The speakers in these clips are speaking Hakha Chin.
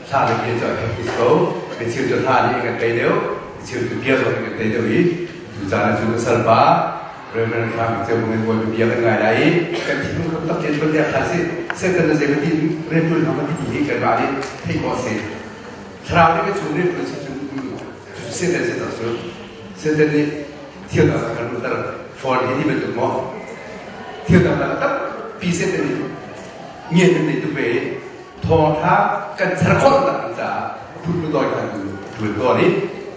Thla le bia cu a khat is ko. Micheu cu hla nih kan tei deuh, micheu cu bia zong nih kan tei deuh i tu caan ah cun a salpa Reverend Frank Ceu Bung in Bawipa bia kan ngai lai i kan thinlung kan tak ṭian tuan kha si Satan na zei ti rianṭuan hna kan ti hi kanmah nih theih khawh a si. Thlarau nih kan chung rianṭuan si cun Satan si cang cu. Satan nih thil dang kan luhter phone hi ti bantuk maw thil dang dang tampi Satan nih ngiat kan nei tuk ve i thawngṭha kan ser khawh nak ding caah phun dawi khan tu ṭuan tawn i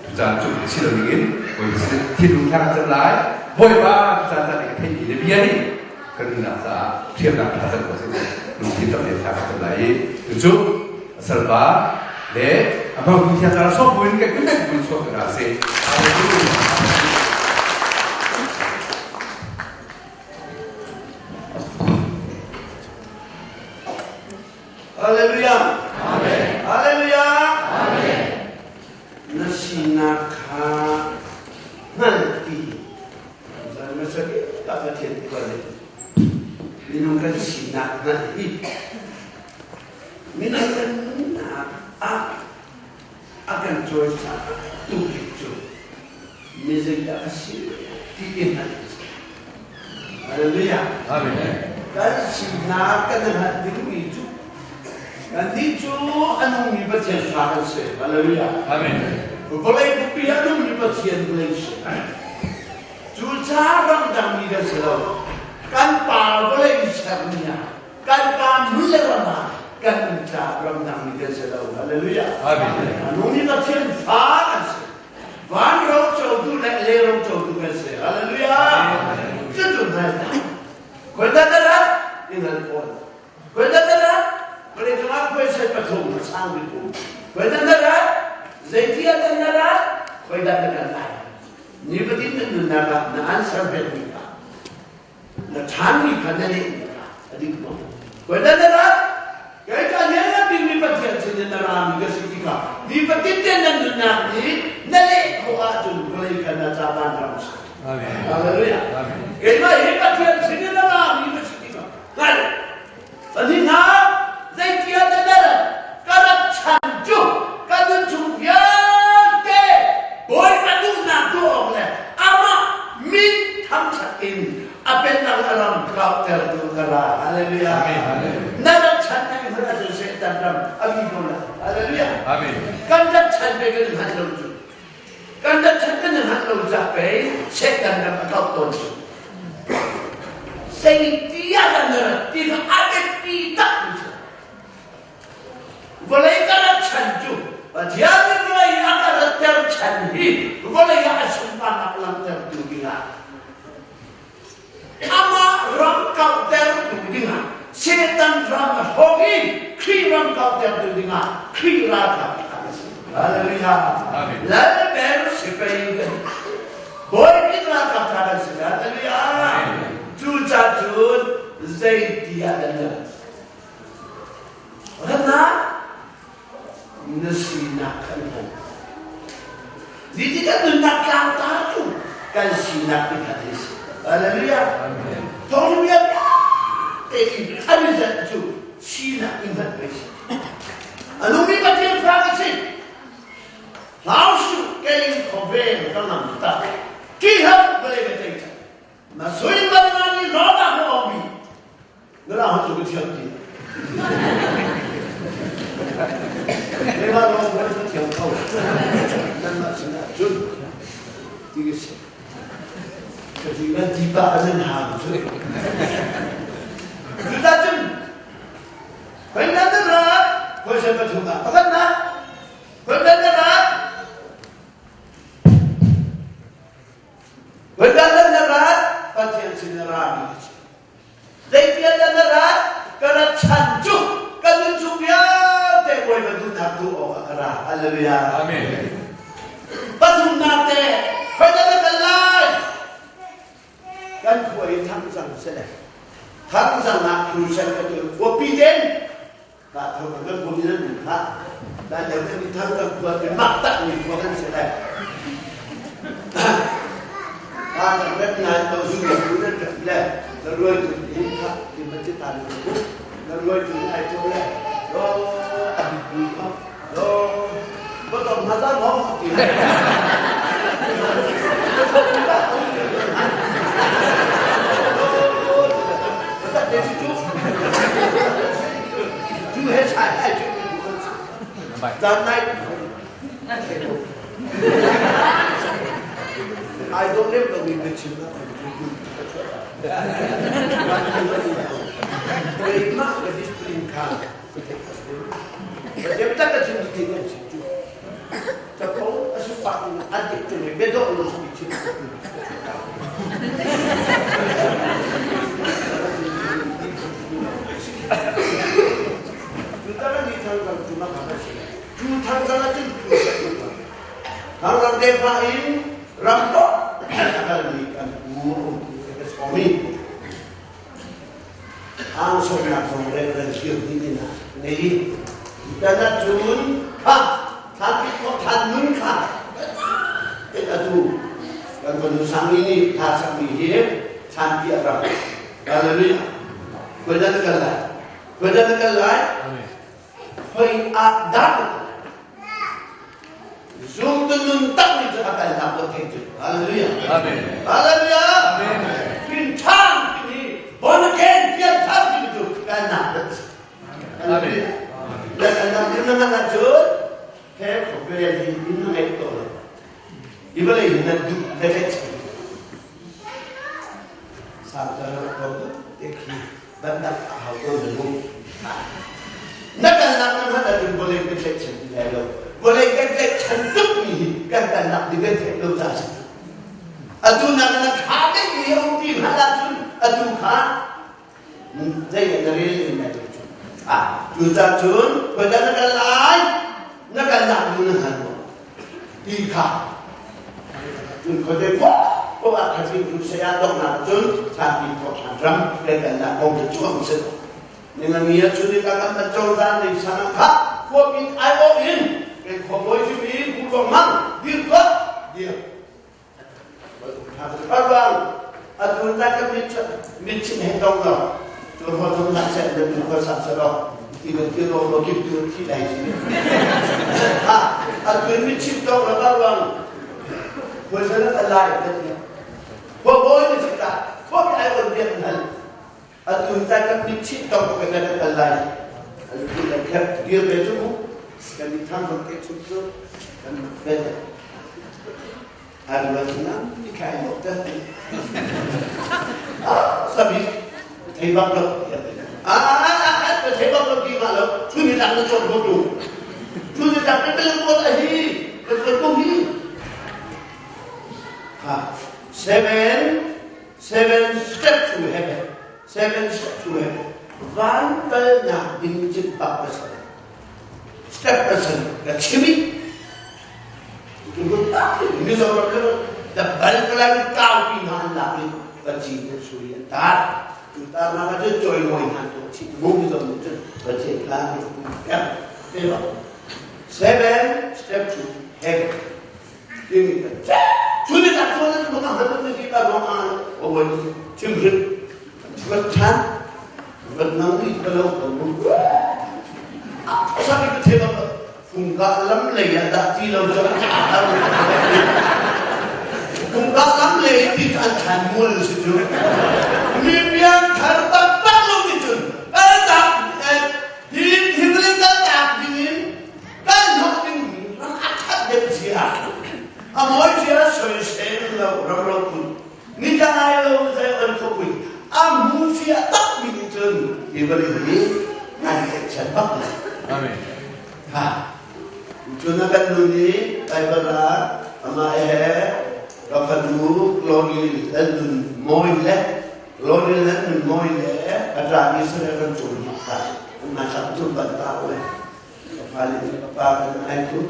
tucaan cu si lo ding in Bawipa sin thinlung thla kan cam lai. Bawipa tucaan caan i ka theihmi na bia nih kan nunnak caah hriamnam ṭha cang ko seh lungthin tam tein thla kan cam lai i cucu a salpa le a hmangtu thiang thlarau sawm buin kan kun buin chuak hna seh. Hallelujah. Amen. Hallelujah. Amen. Na sinak kha hngal ti. Zan hmasa bik ah Pathian khual in minung kan sinak hngalh hi minung kan nunnak ah a kan cawisan tu bik cu mi zeidah a si ti i hngalh a si. Hallelujah. Amen. Kan sinak kan hngalh dingmi cu kannih cu a nungmi Pathian fa kan si. Hallelujah. Amen. Vawlei pumpi a nungmi Pathian vawlei si. Cucaah ramdangmi kan si lo. Kan pa vawlei sermi ah kan pa hmun le ram ah kan um caah ramdangmi kan si lo. Hallelujah. Amen. A nungmi Pathian fa kan si. Van ro cotu le le ro cotu kan si. Hallelujah. Cucu hngal ta. Khoi da da in hal kawl. Khoi da da vawlei cungah khuai sai pathum a sang bik um. Khoi da da zeitia da da khoi da na kan lai. Nifatin na nunnak ah na answer pekmi kha na ṭhanmi kha na lehmi kha a dik maw? Koi na na kei ka lian na bikmi Pathian sin in na rami ka si ti kha nifatin te na nunnak nih na leh khawh ahcun vawlei kha na ca van ram si. Hallelujah. Keimah hi Pathian sin in na rami ka si ti kha hngal. Pathian hna zeitia na rat ka rat chan cu ka nun chung vialte Bawipa duhnak tuah awk le amah min thangṭhat in a pennak a ram kauhtertu ka ra. Hallelujah. Na rat chan na in hngalh ahcun Satan ram a bi ko lai. Hallelujah. Amen. Kan rat chan pe kan hngalh lo cu. Kan rat chan kan hngalh lo ca pei Satan ram a kauh tawn cu. Zeitia dah na rat ti kha a biapi tak mi si. Vawlei ka rat chan cu Pathian nih vawlei a ka ratter chan hi vawlei ah a sunparnak langhtertu dingah amah ram kauhtertu dingah Satan ram a hrawk i Khrih ram kauhtertu dingah Khrih ralkap a si. Hallelujah. Lal ber si pei kan Bawi ralkap tha kan si. Hallelujah. Cucaah cun zeiti ah dah na Rannak na sinak kan hman. Ni kan nunnak tlangta cu kan sinak ti khat hi si. Hallelujah. Thawngtha te in an i zat cu sinak in hman ve si. A nungmi Pathian fa ka si. Hlau su kei khawvel ka ngam ta. Ki hau vale ka tei cang. Na sui ban nga ni rawda ko ong bi. Na ra hon tu ka thiam ti. Keimah lawng kan ka thiam kho. Nanmah sinah cun ti ka si. Ka ti nan ti pa nan hang cu. Judah cun Khoi nan ra khoi sen pathum ah pakhat na khoi nan ra khoi nan ra Pathian sin ra mi Zeitiah dah na rat? Ka rat chan cu ka nun chung vialte Bawipa duhnak tuah awkah ka ra. Hallelujah. Amen. Pathumnak te, khoi dah na kal lai? Kan khua i thangzang sele. Thangzang ah crusade ka tuah. Khuapi den ka tho kan khua mi nan um kha. Dan deuh kan i thangzang khua te mak tak mi khua kan si le. Ka kan ret nai to zu zu nan ret le na ruai tu ni kha ti ma ti ta ni ku na ruai tu ai to le ro a bi bi ko. Cu he sai ai cu. Zan nai Ai dawh lem lomi biachim ah Keimah ka discipline kha ka theih a si. Pathian tak ka chim ti kan chim cu. Capo a si pah in a dik tung i biadawh lo simi chim Cu tan ni thang kan cu mak a si. Cu thang zang ah cun cu sa tu ka. Thang zang te fa in ram to a kalmi kan pu a um tu ka sawmi. Ang sawmnak zong Reverend Kio ni din ah nei. Dan ah cun kha thlan ko thlan nun kha et atu kan fanu sangi nih tha sakmi hi thlan pi a ram. Hallelujah. Koi dan kal lai. Koi dan kal lai. Hoi ah dah Zumtu nun tak ni cu a kalnak ko thei cu. Hallelujah. Amen. Hallelujah. Amen. Pin than timi born again pian thar timi cu kalnak dat si. Amen. Le kalnak din na ngan ahcun he khawvel hi in na ngeih to lo. I vawlei na duh na tlaih Sangtar ko te khi bandak a hau ko na lung. Na kalnak na hman ahcun vawlei kan tlaihchan ti lai lo. Vawlei kan tlaihchan tuk mi hi kan kalnak ding kan theih lo ca si. Atu nak na kha ding mi a um ti hmanh ahcun atu kha zei na rel in na tu cu. Ah, cu ca cun khuadan na kal lai, na kalnak nu na hngal maw? Ti kha cun khuate ko ah khatin cu saya donghnak cun thlapi thawhṭhan ram kan kalnak kong cu cuang si. Ningani ah cun ika kan kan cozah nih sang kha khuapi aiawh in kan khuabawi simi Pu Kong Mang dir tuah dir. Arwang atu ta kan mit mit chin he dong lo cu ho tum nak sen le tu ko sak sa lo ti ban ti ro lo kip tu thi lai chi ha atu mit chin dong lo arwang ko sa na lai ta ti ko boy ni ta ko ai on biak hal Atu ta kan mit chih tong ko kan kan kal lai. An ti le khep dir ve cu mu. Kan mit thang bang te chung cu kan ve. An ruat na mi khai lo ta. Sabi thei bak lo. Ah ah ah ah thei bak lo ti ma lo. Chu ni tak na chon ko tu. Chu ni tak na tel ko ta hi. Ka chon ko hi. Ha. Seven Seven step to heaven. Seven step to heaven. Van kalnak ding cin pak pasal. Step pasal ka chimi. Mizoram le da bal kalai kau pi hna an lak i paci na sui an tar. Tu tar na ka cu choi moi hna tu chi mu Mizoram cun paci kha Seven step to heaven. Cu ni tak cu na ka han na ti ta dong a o wai chim hrit rat than rat nang ni ka lo ko mu sa ki ka the ba fungka lam lei ah dah ti lo chong fungka lam lei ti an than mul si cu mi pian thar tak tak lo ni cun kal tak hi thil kal tak ding in Kan hnawh dingmi ram a ṭhat deuh zia, a mawi zia soisel lo ram ropui, nitlai lo Zion khuapui, a hmu fiah takmi nih cun hi vawlei hi ngai tlaihchan bak lai. Amen. Ha. Cun a kan nu nih Baibal ah amah he ka fanu Glory Lal Nun Mawi le Glory Lal Nun Mawi le a ṭa Israel ram cung hi kha an sak cu ban ta we. Ka fale nih ka pa kan ai tu.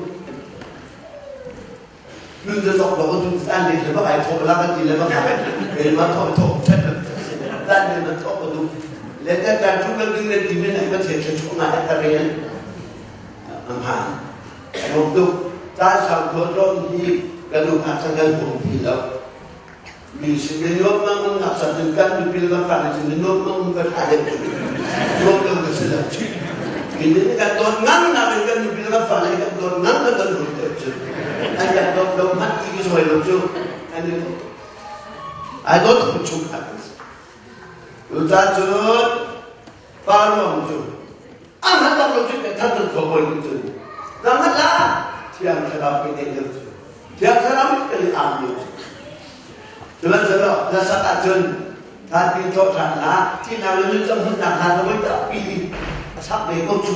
Nun za zok lo tu san le le bak ai thok la kan ti le bak ke ma thok thok chat dan le ma thok du le ta dan tu kan ding le ti men ai ma che che chu nga ta rel ang han rom tu ta sang ko rom hi kan lu kha sang kan hum thi lo Mi sin na nuam mang um nak san cun kan mipi le kan fale sin na nuam mang um kan tha deuh nuam lo ka si lo. Mi nih kan dawt ngang nak in kan mipi le kan fale le kan dawt ngang kan kan hum deuh cu. An kan dawt lo hmanh ti ka sawi lo cu. An i dawt. Ai dawt tuk chungkhar kan si. Cucaah cun pa ruang cu an han bak lo cu that tun kho bawi nih cun nang han la thiang thlarau pe deh deuh cu thiang thlarau nih kan i am deuh cu sihmanhsehlaw na sak ahcun than pi thawh ṭhan hna thihnak le nunchang hmunnak hna na voi tampi a sak ve ko cu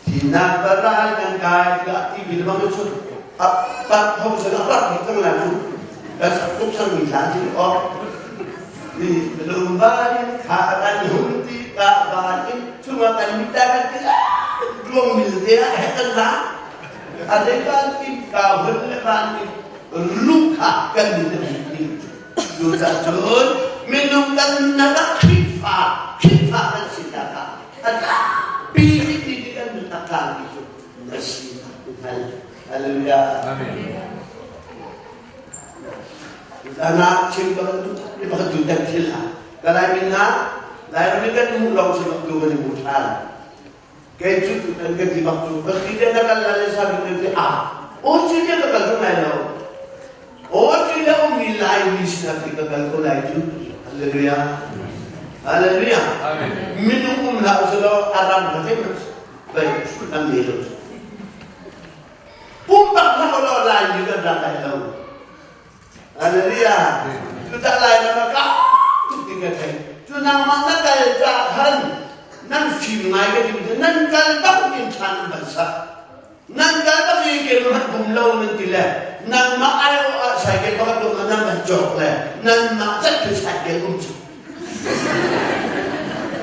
thihnak paral kan kai tikah ti bil bang cun a pat tho cun a pat cang lai cu kan sak tuk cang mi hla ti awk ni lungban in kha kan hum ti ka van in chungah kan mit ta kan ti ruang mil te ah he kan la a le van in ka hun le van in lu kha kan min na ti Cucacun minung kan nak Khrihfa Khrihfa kan sinak ah a tlakpi ti ti kan nun a tlangmi cu na sinak tu hngal. Hallelujah. Amen. Zana chim ka kan tu ka tu dan thil ha. Ka lai min na lai ram kan mu long se bak tu kan mu than. Kei cu tu kan kan ti bak tu kan ti na kan la le sa bin ti a. O chi ne ka kal tu lai lo. Australia ummi Laimi sinah ti ka kal ko lai cu. Hallelujah. Hallelujah. Minung um hlah usalaw a ram ka theih bai an le lo. Pumpak hlah ulaw Laimi kan rak lai lo. Hallelujah. Cucah Lai ram ah ka tuk ti ka thei. Cu nangmah na kal ca khan nan fim ngai ka ti nan kal bak in ṭhan ban sak. Nan kal bak i keimah hmanh um lo nan ti le nangmah aiawh ah saikel pakhat um nan kan cawk le nanmah cat cu saikel um cu.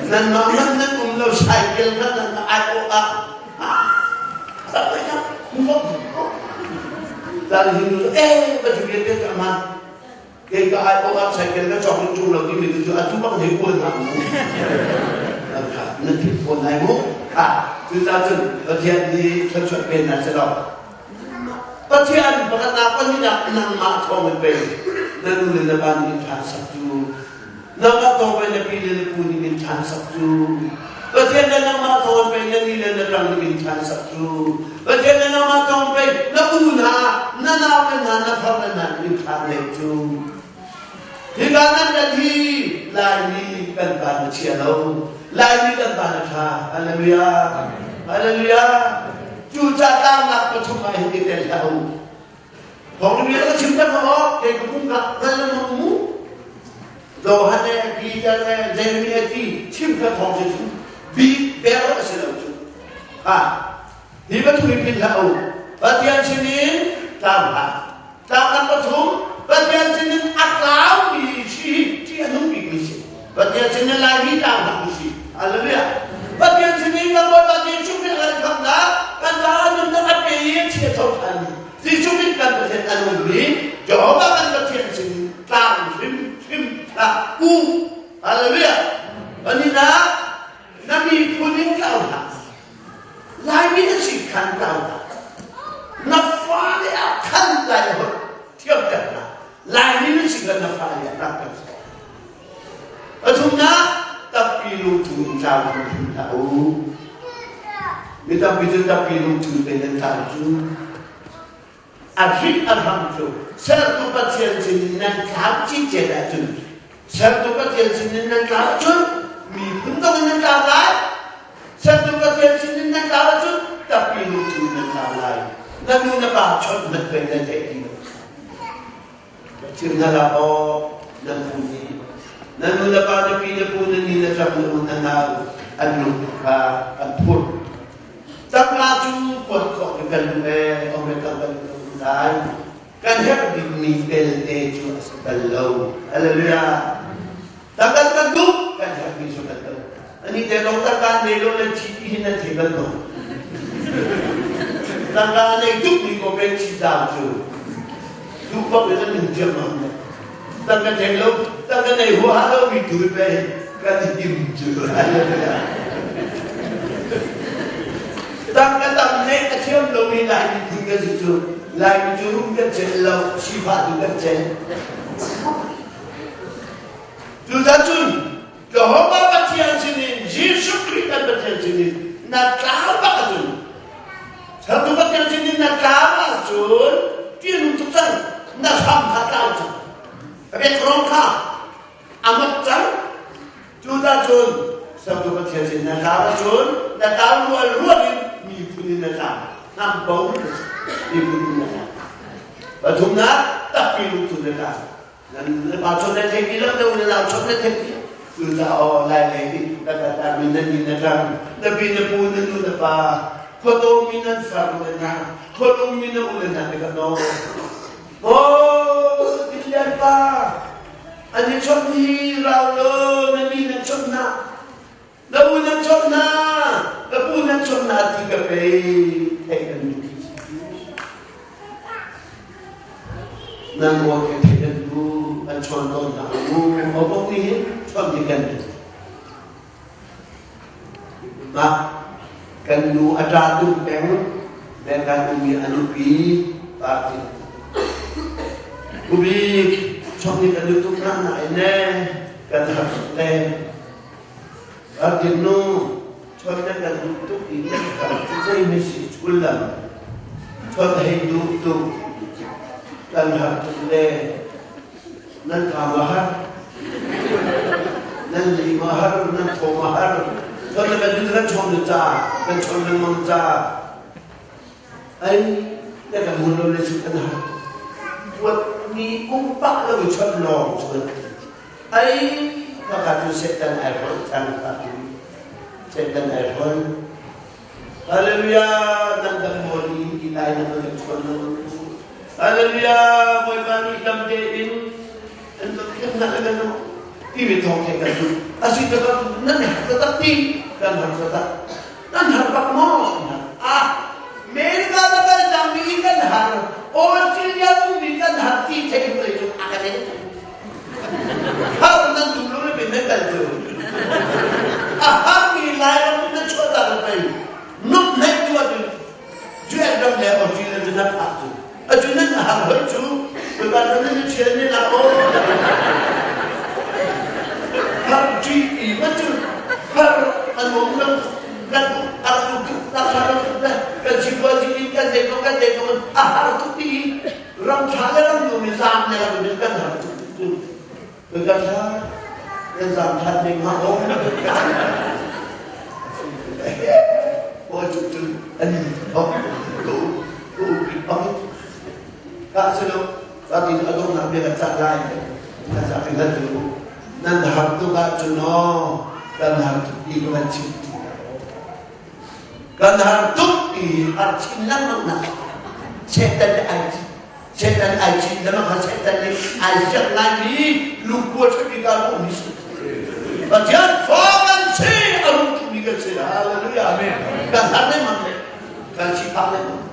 Nanmah hmanh nan um lo saikel kha nanmah aiawh ah tak lai tak Tan hin eh ba ju te ka man kei ka aiawh ah saikel ka cawk in ṭung lo timi tu cu atu bak hei kuan hlah mu na thil fawn lai mu ha cucaah cun Pathian nih thluachuah pe hna selaw Pathian pakhatnak pahnihnak nangmah thawng in pei na nu le na pa nih in ṭhan sak cu nangmah thawng pei na pi le na pu nih in ṭhan sak cu Pathian le nangmah thawng pei na ni le na rang nih in ṭhan sak cu Pathian le nangmah thawng pei na u hna na nau le hna na far le hna nih in ṭhan lei cu hika nan rat hi Laimi kan pa na chia lo Laimi kan pa na ṭha Hallelujah Hallelujah cu ca tlangnak pathum ah hin i tel hlah u Thawng bia ka chim tak maw kei ka pum ka hngal lengmang mu Johan le Peter le Jeremiah ti chim kha thawng cu cu bik ber a si lo cu ha hi pathum i philh hlah u Pathian sinin tlau hlah tlaunak pathum Pathian sinin a tlaumi si ti a nung bikmi si Pathian sinin Laimi tlau hlah u si Hallelujah Pathian sinin kan Bawipa Jesuh Khrih kan khamhnak kan caah nunnak a pe i a chia tho ṭhan Jesuh Khrih kan Pathian a nungmi Jehovah kan Pathian sin tlang hrimhrim hlah u. Hallelujah. Pahnihnak na miphun in tlau hlah. Laimi na si khan tlau hlah. Na fale ah khan lai holh thiamter hlah. Laimi na si khan na fale ah rak kan si. Pathumnak tappi lungthu in tlau hrimhrim hlah u. Mi tampi cu tappi lungthu in nan tlau cu. A hrik a hram cu sertu Pathian sin nan tlau cincet ahcun sertu Pathian sin nan tlau ahcun miphun dang in nan tlau lai. Sertu Pathian sin in nan tlau ahcun tappi lungthu in nan tlau lai. Na nu na pa chawnh hmanh pei nan theih ti lo. Chim hna hlah aw nan pu nih na nu na pa na pi na pu na ni na ṭap na u na nau an lung kha an phurh tangka cu kuat khawh in kan duh ee ome tang kan duh lai kan herh bikmi belte cu a si bal lo hallelujah tangka cu kan duh kan herhmi cu kan lo ani te dong tangka nei lo le thi ti hin nan thei bal lo tangka nei tuk mi ko pe thi ta cu duh bak in an nun tiang ma tangka thei lo tangka nei huaha lo mi tu pe kan him cu tangka tam ne a thiam lo mi lai mi phun kan si cu lai mi cu rum kan cel lo sifah tu kan cel Cucun Jehovah Pathian sinin Jesuh Khrih kan Pathian sinin na tlau bak ahcun Sertu Pathian sinin na tlau ahcun ṭihnung tuk cang, na hram kha tlau cang. Ka biakrong kha a mat cang. Cucacun sertu Pathian sin na tlau ahcun na tlau rual rual in miphun in na tlau. Hnam bo miphun in na tlau. Pathumnak tappi lungtun na tlau. Nan pa chon na thei ti lo, na u na nau chon na thei ti. Cucaah lai lei hi ka ta mi nan ni na ṭang, na pi na pu na nu na pa, khuato mi nan far le na, khuato mi na u le na te ka no. Oh, Bilian pa, an i chawnh hi rau lo, na mi nan chawnh na, na u nan chawnh na, na pu nan chawnh na ti ka pei theih kan duh. Nan aw ke theih kan duh, an chawn tawn hna mu, aw bok nih hin chawn hi kan duh. Mah kan nu a ṭa tum peng, Bengal ummi a nupi party. Ubik chawk nih kan duh tuk na nain ne kan har tuk le. Party nu chawk na kan duh tuk i kan har cu zei mi si chul lam. Chawk hei duh tuk kan har tuk le nan ka ma har nan li ma har nan tho ma har chon na kan kan chom na cha kan chom lengmang cha ai na kan mun lo le su kan har puat ni um pak lo chon long chon ai ka ka tu setan ai hol chan ka tu setan ai hol Hallelujah nan dam maw ni ti lai na kan chuan lo. Hallelujah Bawipa nih dam tein an kan na kan no ti mi thawng the kan duh. Asi ta nan har ta ti kan har ta nan har bak maw ah America la kal cang mi kan har Australia mi kan har ti thei ko le a ka den Har nan duh lo le bin nan kal cu. A har mi Lairam nan chuah ta le pei nup hnek tu ahcun US ram le Australia cu nan phak cu. Atu nan har hoi cu Bawipa ram nan thial ne la aw. Har ṭi i man cu har an um lo kan har tuk tak har tuk le kan sipuazi in kan zei kan zei a har tuk ti ram ṭha le ram nuam in zaam le ram in kan har tuk tu kan tha kan zaam ṭhan ding ha o o cu cu an ho tu tu bang ka silo ka tin adong na bia kan cah lai kan cah pin han tu nan har tu ka cu no kan har tuk ti ko kan chim Kan har tuk i har chin lengmang na. Satan nih ai Satan ai chin lengmang ha Satan nih ai siak ngaimi lungkua ṭhapi ka um mi si. Pathian fa kan si a rung ṭhumi kan si. Hallelujah. Amen. Kan har lengmang le kan sifak lengmang.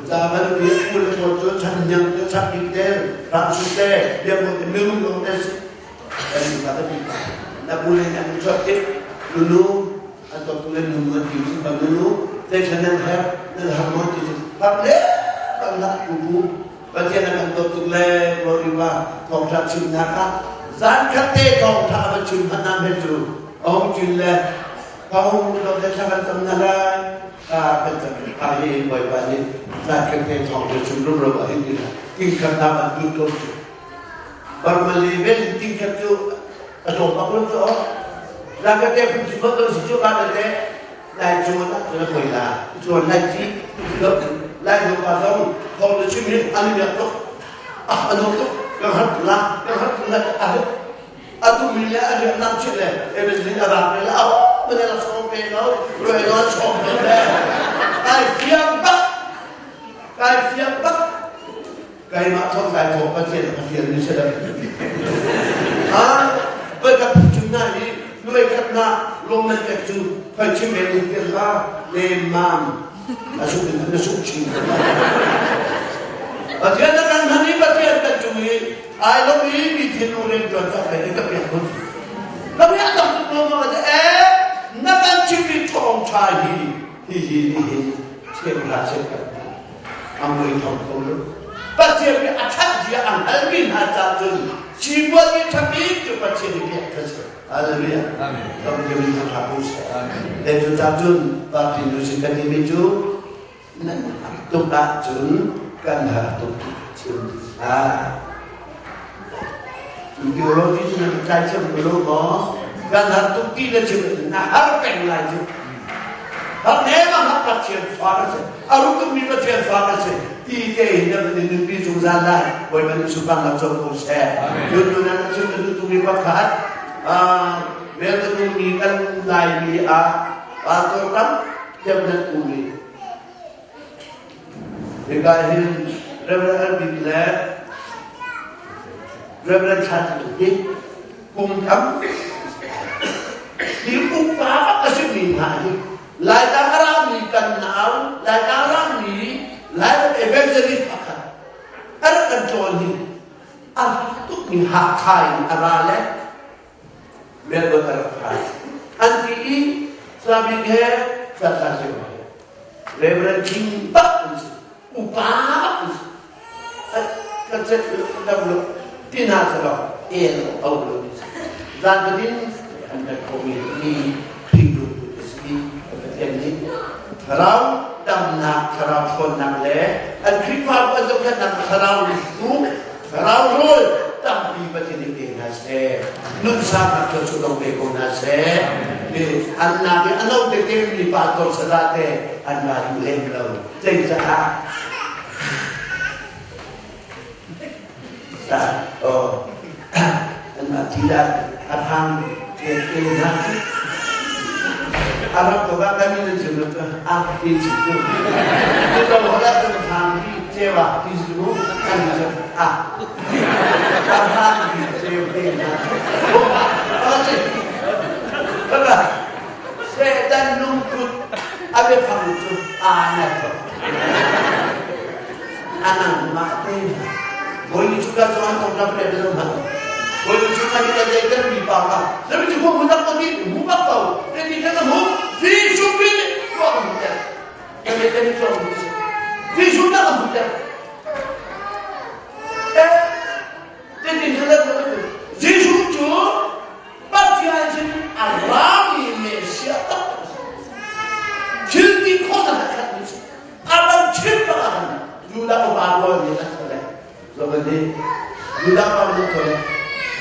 Zaman bi kul le cu chan nyang te chak bik te ram su te biak te mirum lo te si. Kan ka ta bi na bu le na chuak tik lulu an dawtu le nu an ti cu bang nu zeithla nan herh nan har maw ti cu har le bang lah pu pu Pathian a kan dawt tuk le glory wa thawngtha chimnak ah zan khat te thawngtha a va chim hmanh ah he cu a hung cin le ka hung dawt le thla kan cam na lai ka kan cam pa hi Bawipa nih zan khat te thawngtha chim rumro a hin ti ting khat na an dut ko cu Barmali vel ting khat cu a tlawm bak lo cu la ka te phun si bak si cu ka te lai cu na cu na koi la chuan lai chi lai lo pa zong thong na chim hin an biak tuk ah an tuk kan har la kan har la a atu mi le a riak nam chit le eben lin a rak le a bane la song pe no roi no chong pe le kai fiang bak kai fiang bak Keimah thawng kai thawk Pathian a fial mi si lo. Ah, voi khat chun na hi nuai khat na lawm nan pek cu khoi chim ve ning te kha le mam a suk in na suk chin. Pathian na kan han i Pathian kan cung i ai lo i mi thinlung rian tuan cak le ka piak mun. Ka piak tak tuk lo ma ka e na kan chim mi thawng tha hi hi hi ni hin thiam ra se kan a mui thong ko lo. Pathian nih a ṭhat zia a hngalmi hna caah cun sipuan i ṭhabik cu Pathian i biak kha si. Hallelujah. Amen. Kan mi a ṭha ko seh. Amen. Le cu caah cun party nu si kan timi cu Nan har tuk ahcun kan har tuk ti chim hlah. Theology cu nan tlai thiam ko lo maw? Kan har tuk ti na chim na har peng lai cu. Har ne ma har Pathian fa na si. A ru tuk mi Pathian fa na si. Ti te hin na van nunpi zungzal lai. Bawipa nih subang na co ko seh. Cun tu nan chim na duh tuk mi pakhat mel ka duh mi kan Laimi ah pastor tam deuh nan um i Hika hin Reverend Albik le Reverend Thla Cung hi kum tam hi upa bak a simi hna hi Laitlang a rami kan nau Laitlang a rami Lairam evangelist pakhat a rak kan tlawn hi a tukmi Hakha in a ra le Melbourne a rak phan. An ti i Sabik he Satha Ceu he Reverend King bak an si. Upa bak an si. Kan set dam lo ti hna selaw el lo au lo ti si. Zan fatin an rat khomi mi Khrih lungput a si. Pathian nih thlarau damnak, thlarau ṭhawnnak le an Khrihfabu an zohkhenhnak thlarau lu thlarau rawl tampi Pathian nih pe hna seh. Nunsaunak thluachuah dong pe ko hna seh. Mi an nak i a no tete mi pastor sala te an ra duh lem lo. Zeicaah? Ta oh an mah ti dah a phang te te hna cu a rak ko ka kan in chim cu a ti chim cu tu to hola kan phang ti cewa ti cu kan chim a a phang ti ceu te hna cu a si kaka Satan lungput a biafang cu aa na thok anangmah te Bawi cu ka chuan tong ram le lo ma Bawi cu ka ni ka dei kan mi pa ka na mi chu mu tak ko ti mu bak ko te ti ka mu fi su pi ko ka mu te ka me ka ni so mu fi su na ka mu te eh te ti na la Jesuh cu Pathian sin a rami Messiah tak thil ti khawhnak a khat mi si a ram chim bak ah khan Judah upa rual nih an thole zovan hi Judah upa nih an thole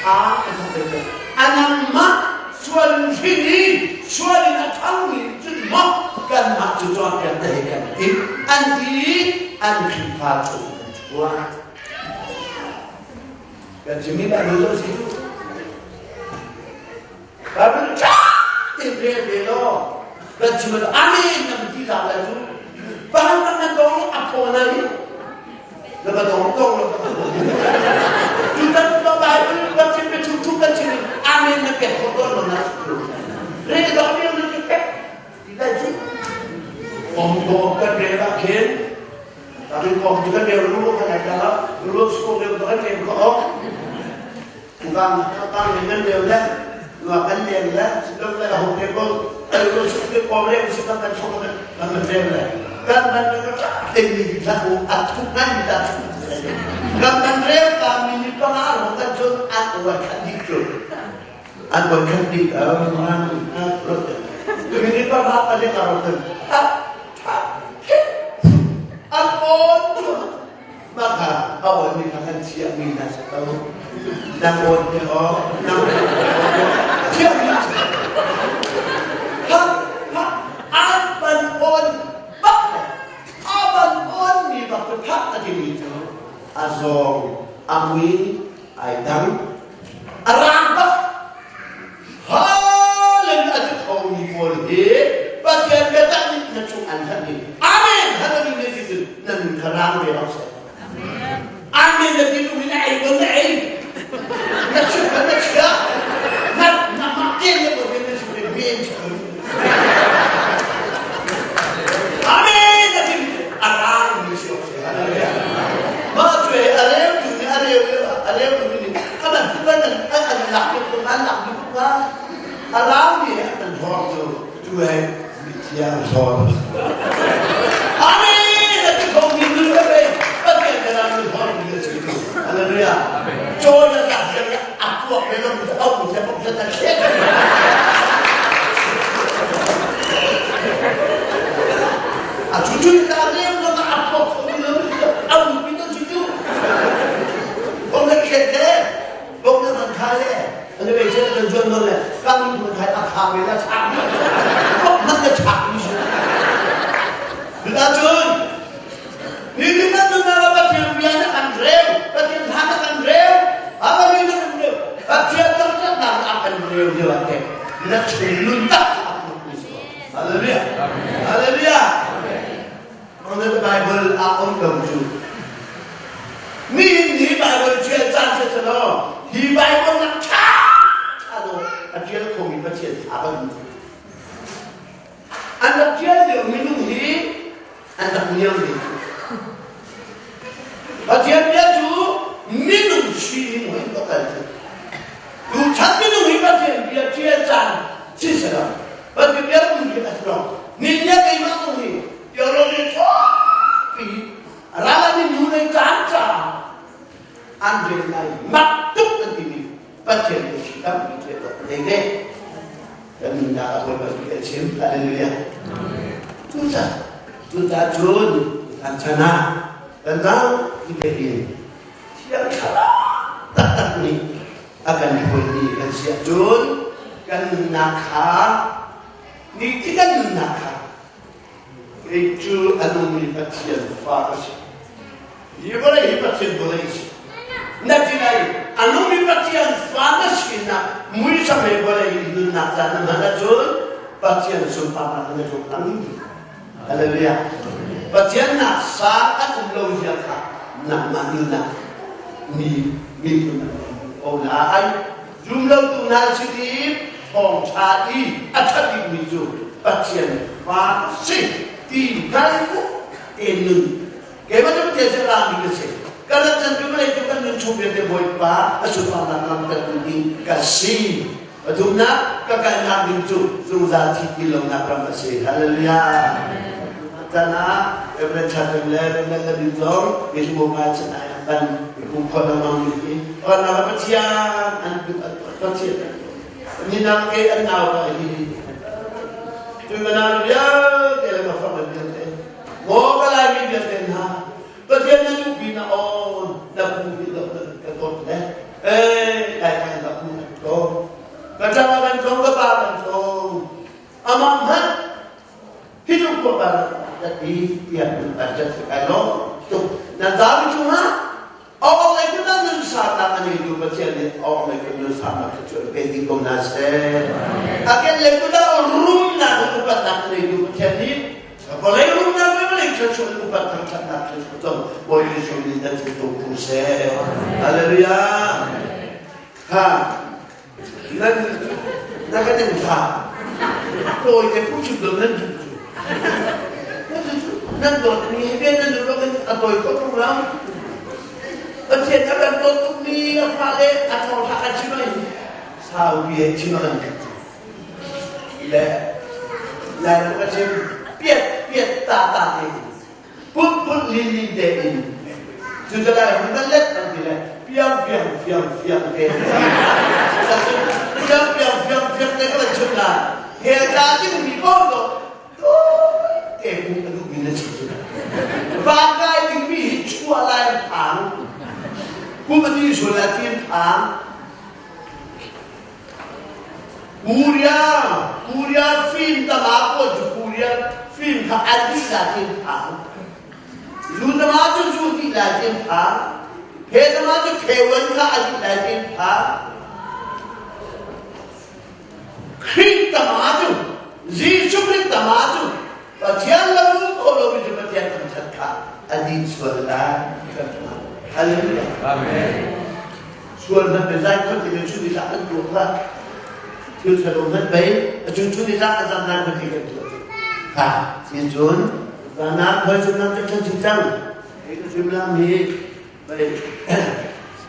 a an thole cu anangmah sual hrin i sual in a thangmi cun maw kanmah cu cawnpiak na hei kan ti an ti i an Khrihfa chung an chuah kan chimmi Bible cu a si cu Bible ṭha tein rel ve law kan chim ah amen na ti la lai cu bahan bang nan dong a thaw na hi na ba dong dong lo cu tan ba Bible kan chim pe chung chung kan chim amen na pek kho don lo na rel dong mi na pek ti lai cu om dom kan rel ah khin tapi kong tu kan rel lu kan ai la lu su rel kan rel ko Tukang kang nan leu le lua kan leng le lo le ho te ko ai lo su te ko le si kan kan sok kan kan man leu le kan man ka cha te ni tha u at thu ngan ta thu kan man reu ka mi ni pa nga ro kan chun at wa khan di chu at wa khan di a man a ro te mi ni pa nga pa le ka ro te at tha at on Mah kha a awnmi kha kan chiahmi hna si ko. Na awn te awk, na awn te awk, chiahmi si. Ha, ha, an ban awn bak le, a ban awn mi bak cu phak a timi cu a zawng, a mui, ai dang, a rang bak. Hallelujah a ti khomi pawl hi Pathian biatak nih na chung an thanh i Amen hallelujah ti cu na nun kha rang ve bak seh. Amen na ti lu hi na ei ko na ei na chim kha na chia na na mah te na ko na chim te men Amen na ti a rang mi si ok seh. Hallelujah. Mah cu a reu tu nih a reu a reu tu nih a man tu kan an an lak tuk ko an lak tuk ko a rau mi he an hor cu tu he mithiang hor Amen a ti kho mi nu ka ve Pathian ka ram mi hor mi a si tu Hallelujah chaw na lak hian a tuak ve lo mi tha ve la chak kop man na chak mi si. Cuta cun ni ni nan nun na Pathian bia na kan reu, Pathian hla na kan reu, Hallelujah na kan reu, Pathian thangṭhatnak na kan reu lio ah teh na chung nun tak a put mi si. Hallelujah. Hallelujah. Mong na Bible a um lo cu. Nihin hi Bible ṭial caan si lo. Hi Bible nak ṭha ṭha do a ṭial khomi Pathian fa kan um. An rak ṭial lio minung hi an rak niam ve cu. Pathian bia cu minung sining in ka kal cu. Tuchan minung hi Pathian bia ṭial caan si lo. Pathian bia um hi a si lo. Ni nia keimah zong hi theology ṭhapi ral an nu lei caan caah an rel lai mak tuk an timi Pathian bia si tampi ṭial awk a nei ve. Kan nunnak ah Bawipa nih a chim. Hallelujah. Cucaah cucaah cun kan chan ah kan zapi tein Thiang Thlarau taktak nih a kan hruaimi kan si ahcun kan nunnak kha ni ti kan nunnak kha kei cu a nungmi Pathian fa ka si. Hi vawlei hi Pathian vawlei a si. Na ti lai a nungmi Pathian fa na sinak muisam he vawlei i nunnak caan na hman ahcun Pathian sunparnak na tluk lang. Hallelujah. Pathian nak sang an um lo zia kha nangmah nunnak mi miphun an um ko lai. Zum lo tu hna sin i thawngṭha i a ṭha bikmi cu Pathian fa si ti hngal te nun keimah cu Pathian cu rami ka si. Ka rat chan cu vawlei cu kan nun chung vialte Bawipa a sunparnak langhtertu ding ka si. Pathumnak ka kalnak ding cu zungzal thih ti lonak ram a si. Hallelujah. Tan ah Reverend Chatem le Reverend Ladin zong Mithmu pa chan ai ban kum khon amang mi hi Pathian an Pathian ni nang ke an nau pa hi tu ka nau vialte le ka fam vialte mo ka lai mi vialte hna Pathian na duh pi na on na pu hi lo na ka dawt le eh lai kan ka pu kan tlawm ka ṭang kan tlawm ka pa kan tlawm amah hmanh hi tu khua pa na ti tiah nun kan cat kai lo tuk nan zapi cungah awk lei kun nan nun sarnak a neitu Pathian nih awk lei kun nun sarnak cu an pe ding ko hna seh a ken lei kun rumnak upatnak a neitu Pathian nih Vawlei rumnak le vawlei thluachuah upat thangṭhatnak thluachuah zong Bawi Jesuh nih nan cung tung ko seh. Hallelujah. Ha nan na kan in thla tawi te pu chim do nan duh cu. Nan dawt mi he bian nan duh in a tawi ko tung lo. Pathian a kan dawt tuk mi a fale a thawngṭha kan chim ai sau bi he chim a kan duh. Le Lairam ka chim piat piat ta ta te in put put lin lin te in cu te Lairam kan let kan ti le piang piang fiang fiang te piang piang fiang fiang te ka van chim la he ta ding mi ko lo te kum a duh mi na chim cu van kai ding mi hi chua lai phang kum a ti sual la tin phang Korea Korea film tama pawl cu Korea film kha an dih la tin phang. Lu tama cu zu dih la tin phang. Phe tama cu phewan kha a dih lai tin phang. Khrih tama cu Jesuh Khrih tama cu Pathian lo ko lo mi cu Pathian thangṭhat kha a dih sual lai. Hallelujah. Amen. Sual hmanh be zai khon ti chu ni tlak an tuah kha thil ṭhalo hmanh bei a chung chu ni tlak an zam nai khon ti kan tuah kha sin cun zana khoi chung nam chan chin cang ei ka chim lam hi bei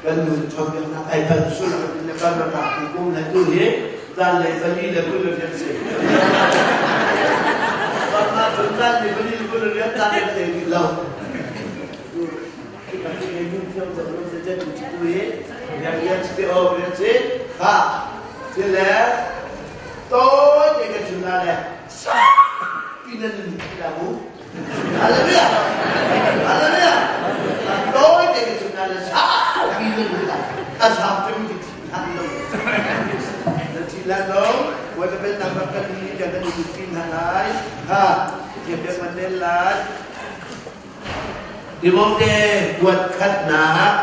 kan nu chompiaknak ai pal sul le kan rak ti kum le tu hi zan lei pali le kul le rian si Mah cun zan lei pali le kul le rian zan lei lei lo lai. Ha, thiam piak man len lai. Timote kuat khatnak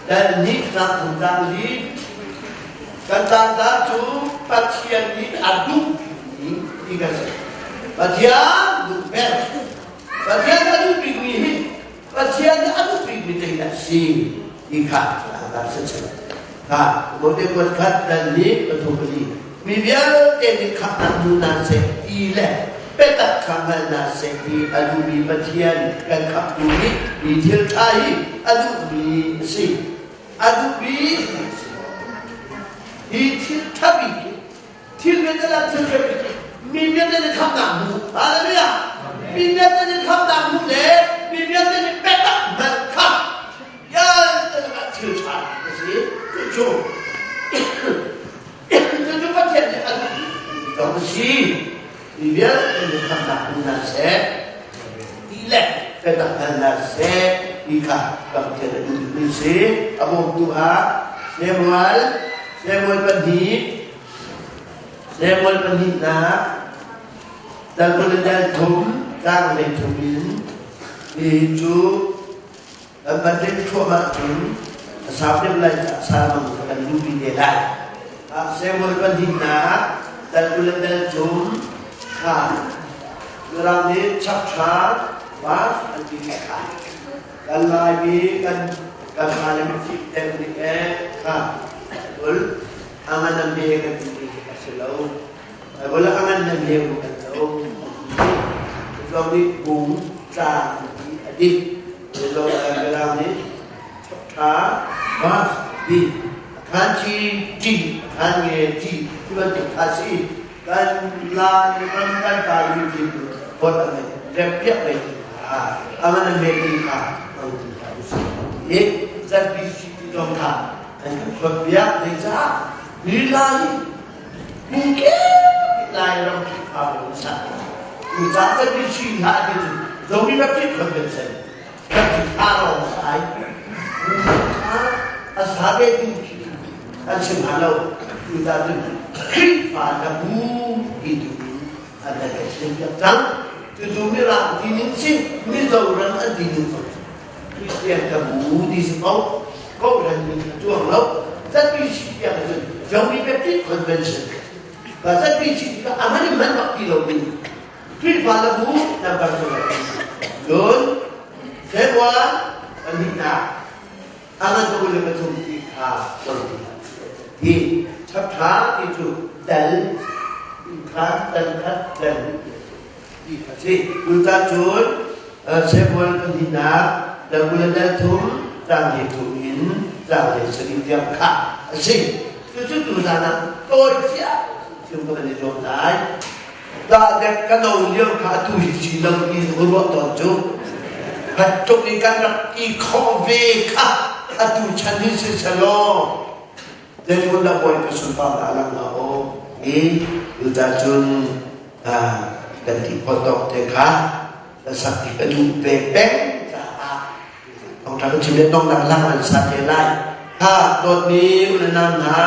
dal nih tlang thum tlang li kan tlangtar cu Pathian nih a duh bikmi ti kan si. Pathian duh ber. Pathian a duh bikmi hi Pathian nih a duh bikmi zeidah si ti kha tlangtar si si. Ha, Timote kuat khat dal nih pathum pali mi vialte nih khamhnak hmu hna seh ti le biatak kha hngal hna seh ti a duhmi Pathian kan khamhtu nih mi thil ṭha hi a duhmi a si. A duhmi a si. Hi thil ṭha bik hi thil vialte le thil ṭha bik hi mi vialte nih khamhnak hmu. Hallelujah! Mi vialte nih khamhnak hmu le mi vialte nih biatak hngalh kha vialte lakah thil ṭha a si. Cucu Cucu Pathian nih a duhmi zong a si. Mi vialte nih khamnak hmu hna seh, ti le biatak hngal hna seh ti kha Pathian a duhmi si. A bawmtu ah Samuel, Samuel pahnih, Samuel pahnihnak, dal kul le dal thum, tlang hlei thum in hi cu Kan van rin thluahmah cun a sau deuh lai caah salmang kha kan luhpi te lai. Samuel pahnihnak dal kul le dal thum kha Mirang nih chapchar bus an ti kha kan Laimi kan kan fale mifim deuh nih eh kha ul angan a me kan ti ti a si lo. Bible ah angan na me mu kan lo. Zong nih bung tlang ti a dik. Mirang nih ṭha bus ti khan chi ṭi khan nge ṭi ti bantuk kha si kan lai ram kan pa mi tin hot a ngei rep piak ngei ti kha aman an me ti kha mang ti kha usi ti ZBC ti zong kha an kan hot piak dei caah ni lai mungke lai ram Khrihfa bu sa tu ca ZBC hla ti cu zomi Baptist Convention Baptist hla lawng sai a sa ve tu khi an chim hna lo tu ca cun Khrihfa na bu ti tu an da kan chim piak cang cucu mirang ti ning si Mizoram an ti ning ko Christian ka bu ti si ko ko ran min a tuang lo ZBC tiang cun Zomi Baptist Convention ka ZBC ka a hman hman bak ti lo ding Khrihfa na bu number cu cun February pahnihnak angan tu le pathum ti kha ti chapṭha ti cu dal kha dal khat dal ti kha si cu cun Samuel pahnihnak dal kul le dal thum tlang le thum in tlang le sarih tiang kha a si. Cucu tuzan ah tawi cia thim ka van i zuam lai. Dah dek ka no lio kha atu hi si lo ti ruah tawn cu. Bantuk in kan rak i khawh ve kha atu chan hi si selaw zeitluk dah Bawipa sunparnak a lang hnga aw. I cucacun kan ti khawh tawk te kha ka sak i ka duh ve peng caah thawngṭha ka chim le donghnak lang an sa te lai. Ha dawtmi u le nau hna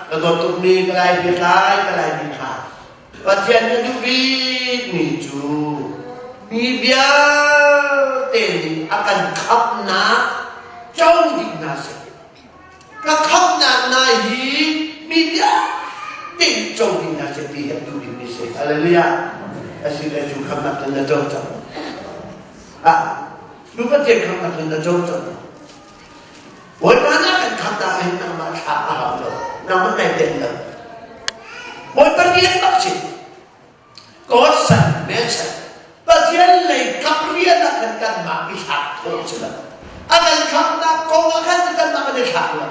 ka dawt tukmi ka lai biatlai ka lai bi hna Pathian nih a duh bikmi cu mi vialte nih a kan khamhnak co dih hna seh. Ka khamhnak hna hi mi vialte nih co dih hna seh ti hi a duh bikmi si. Hallelujah. Asi le cu khamhnak cun na co cang. Ah, nu Pathian khamhnak cun na co cang. Bawipa nih a kan khamhnak ah hin nangmah thlah a hau lo. Nangmah nai tel lo. Bawipa rian bak si. God san, man san. Pathian lei kap rian ah khan kanmah i thlak khawh si lo. A kan khamhnak kong ah khan kanmah kan i thlak lo.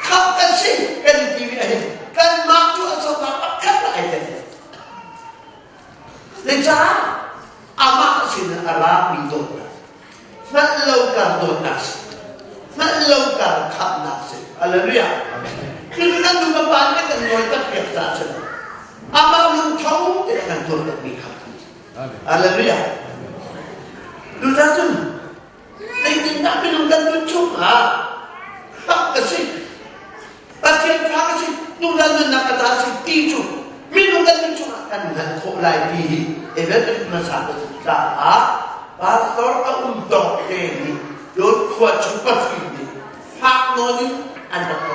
Khamh kan si kan ti mi ah hin kanmah cu a sawtnak pakhat lah ai tel lo. Zeicah amah sin a rami dawtnak hngalh lo kar dawtnak si hngalh lo kar khamhnak si hallelujah cucu kan nu kan pa nih kan nawi tak piak caah si amah lungtho te kan tuah piakmi kha hallelujah cucaah cun zeitindah minung kan nun chung ah hak ka si Pathian fa ka si nungral nunnak ka ta si ti cu minung kan nun chungah kan hngalh khawh lai ti hi. te nih cun khua chung pahri nih fak nawn in an rak ka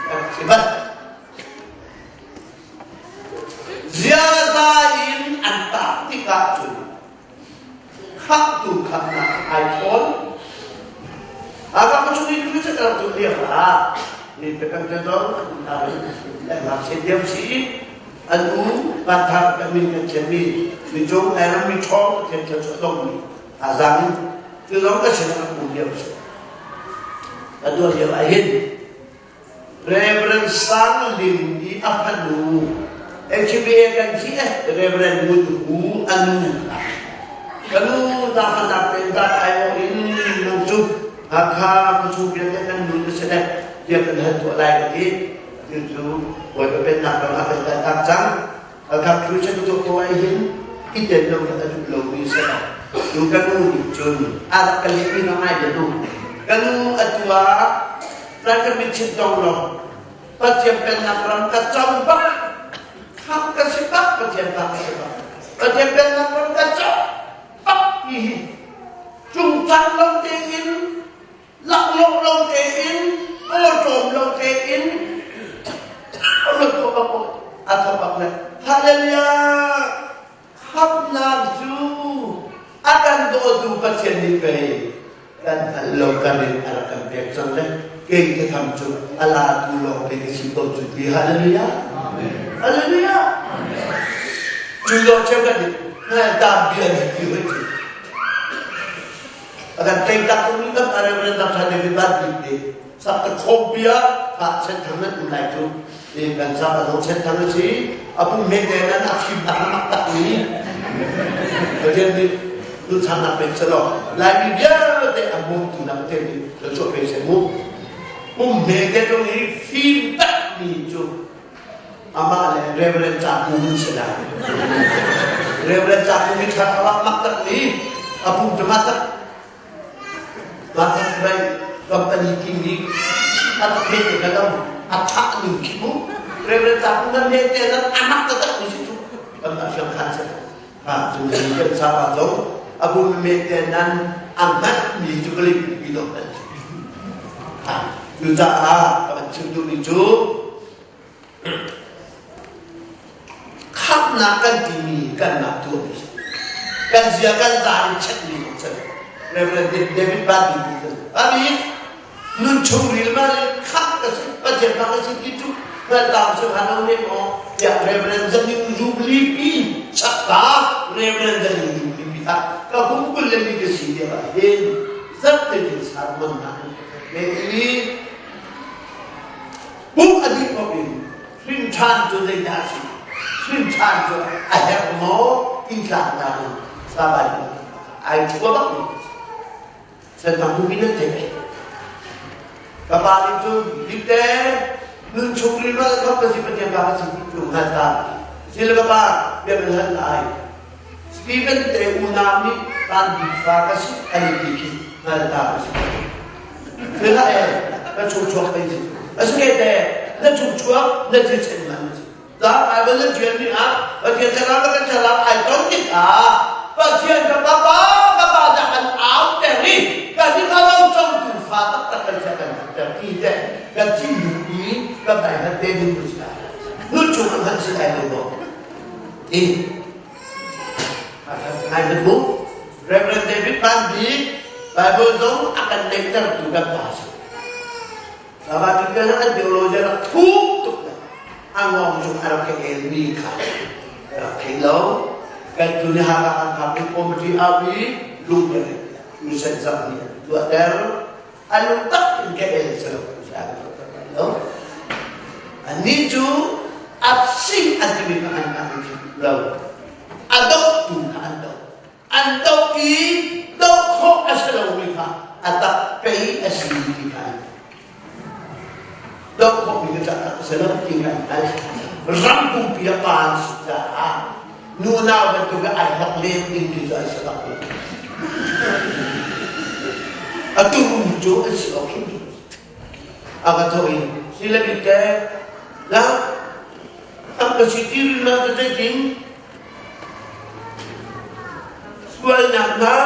a rak si bal. Ziaza in an tah tikah cun khamhtu khamhnak ai thawn. Aka chung i tu cu kan tu lio ah mi pe kan te zong an ta ri le ngakchia diam si an u van thar kan min kan thiam mi mi cung ai ram mi ṭhawng thiam thiam chu dong mi a zang in cu zong ka sin an um lio si a dual lio ah hin Reverend Sang Lim i a fanu HBA kan thi eh Reverend Ngun Hu anu kanu ta khanak ten ta ai o in nang cu Hakha khuachung vialte kan nun na si le bia kan hal tuah lai ka ti tu cu Bawipa pennak ram ah kan kal tak cang Hakha Christian tu ko ai hin i tel lo a duh lo mi si tu kanu nih cun a rak ka leh mi ngai ka nu kanu atu ah Rai kan min chim dong lo Pathian pennak ram ka co bak kham ka si bak Pathian ta ka si bak Pathian pennak ram ka co bak ti hi cungcang lo tein laklawh lo tein awṭawm lo tein lo tuah bak a thawk bak le hallelujah khamnak cu a kan dawtu Pathian nih pei kan hngalh lo kan in a rak kan pek cang le kei ka tham cu a la tu lawng te ka si ko cu ti hallelujah hallelujah cu lawng cheu kan nih tam bia nih ti hoi cu a kan tei tak mi kan Reverend Dr. David Van Bik nih sak ta khom bia ha chen thang nan um lai cu ni kan sa ka zong chen thang si a pum me te nan a fim tak mak tak ni Pathian nih nu chan nak pek selo lai mi vialte a mum tu nak te ni lo chuah pe se mu pum me te tong hi fim tak mi cu amah le Reverend Ca Kung si lai Reverend Ca Kung hi thla mak tak ni a pum cu ma tak ma tak bai company king ni a tak he te ka a thah ning khi mu Reverend Ca Kung nan he te nan amak tak tak ni si tu kan ma siang khan se ha cu ni kan sa pa zong a pum me te nan a ngat mi cu ka lim pi lo kan ha cu caah kan chim duh mi cu Khamhnak kan timi kanmah tuahmi kan zia kan za in chekmi zong si Reverend David Badi nih cun abi nun chung ril ma le khamh ka si Pathian fa ka si ti cu hngaltam si hlan ne maw tiah Reverend Zaning Jubilee pi chakka Reverend Zaning Jubilee pi kha ka kum kul le mi ka si lio ah hin zarhte in sermon na le i Pum a dih bak in hrinṭhan cu zeidah a si? Hrinṭhan cu a herh maw ti tlaknak in sabai ai ṭhua bak mi Sentang bupi nan theih ai. Ka pa nih cun dikte nun chung ri ma khap ka si Pathian ka ka si ti tlung hal ta. Sile ka pa bia kan hal lai. Stephen te unau nih kan bik fa ka si an i ti khi hngal ta ka si. Thila e na chung chuak pei si. A si ke te na chung chuak na thil chen man si. Da Bible na tial mi ah Pathian thlarau le kan thlarau ai ton tik ah Pathian ka pa ka pa dah an au ter i ka hi ka lo cong tu fa taktak kan sia kan ter ti te kan thinlung i kan dai han te ding si lai. Nun chung an han si lai lo maw? Ti ngai hmanh mu Reverend David Van Bik Bible zong a kan neihtertu kan pa si. Lama tinggal an theology rak thuk tuk le a ngong cung a rak el mi kha rak thei lo. Kan tu ni haka kan phak ni committee au i lung pe tu sen zak ni tuah ter a lung tak in ka el se lo lo. Ani cu absing an timi kha an an lo. A dohtu kha an doh. An doh i doh khawh a si lomi kha a tak pei a si ti kha an doh khawhmi kha tak a si lo ti kha an hngalh. Ram pumpi a pa an si caah nunau bantuk ai hok len ding ti cu an si bak lo. Atu cu an si awk hrimhrim. A ka thawh i sile bik te la am ka si ti rin ma cu zeitin sualnak hna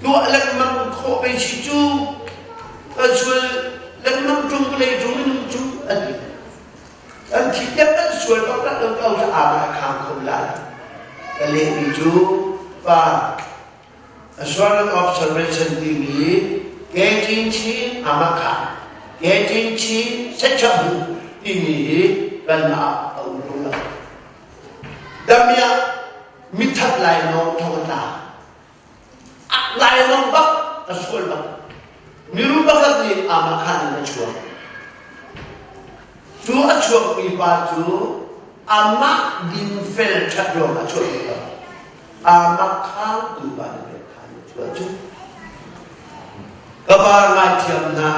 Tuah lengmang khawh ve si cu kan sual lengmang ṭung vawlei cung minung cu an ti. Kan thi tiang kan sual bak rak lo ko cu aa a khang kho lai. Ka lehmi cu pa Assurance of Salvation timi Keṭin Chin Amakha Keṭin Chin Setchabu timi hi kanmah a um tung lo. Damiah mithat lainawng thong a tla. Lainawng bak a sual bak. Mirum pakhat nih amakhan in a chuak. Cu a chuakmi pa cu amah dinfel ṭhat ruangah a chuakmi pa. Amakhan tu pa nih khan a chuah cu. Ka pa ngaithiam hna,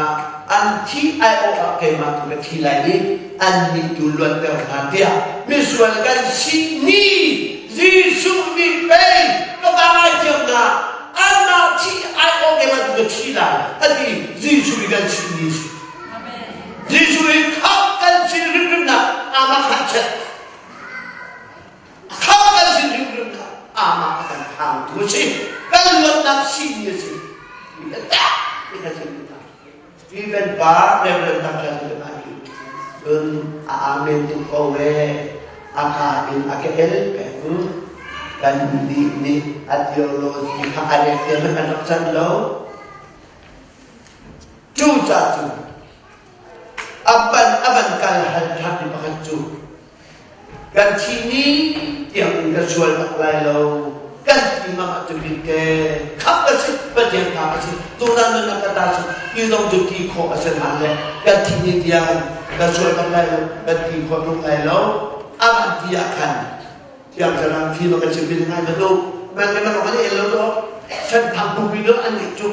an thi ai awk ah keimah tu ka thi lai i annih tu luatter hna tiah misual kan si ni Jesuh nih pei ka pa ngaithiam hna, anmah thi ai awk keimah tu ka thi lai a ti. Jesuh nih kan si ni si. Jesuh nih khamh kan si hrimhrimnak amakhan chet. Khamh kan si hrimhrim kha amah a kan khangtu a si. Kan luatnak simi a si. Mi tak ti kha chim hna. Stephen pa Reverend Dr. Stephen hi cun a amen tuk ko ve. A ka in a ka el peng. Kan nih nih a theology kha a rek te kan rak can lo. Cu ca cu a ban a van kal hal ṭhan mi pakhat cu Kan thi ni tiang in ka sual bak lai lo. Kan ti mang ah cubik te khap a si, Pathian kha a si, tutan nun ka ta si, ti zong cu ti khawh a si hna le kan thi ni tiang ka sual bak lai lo, kan ti khawh tuk lai lo. A van ti ah khan thiang thlarau thi ma kan chim bi ngai ma tu man le man kan el lo to chan thang pu bi do an ngeih cu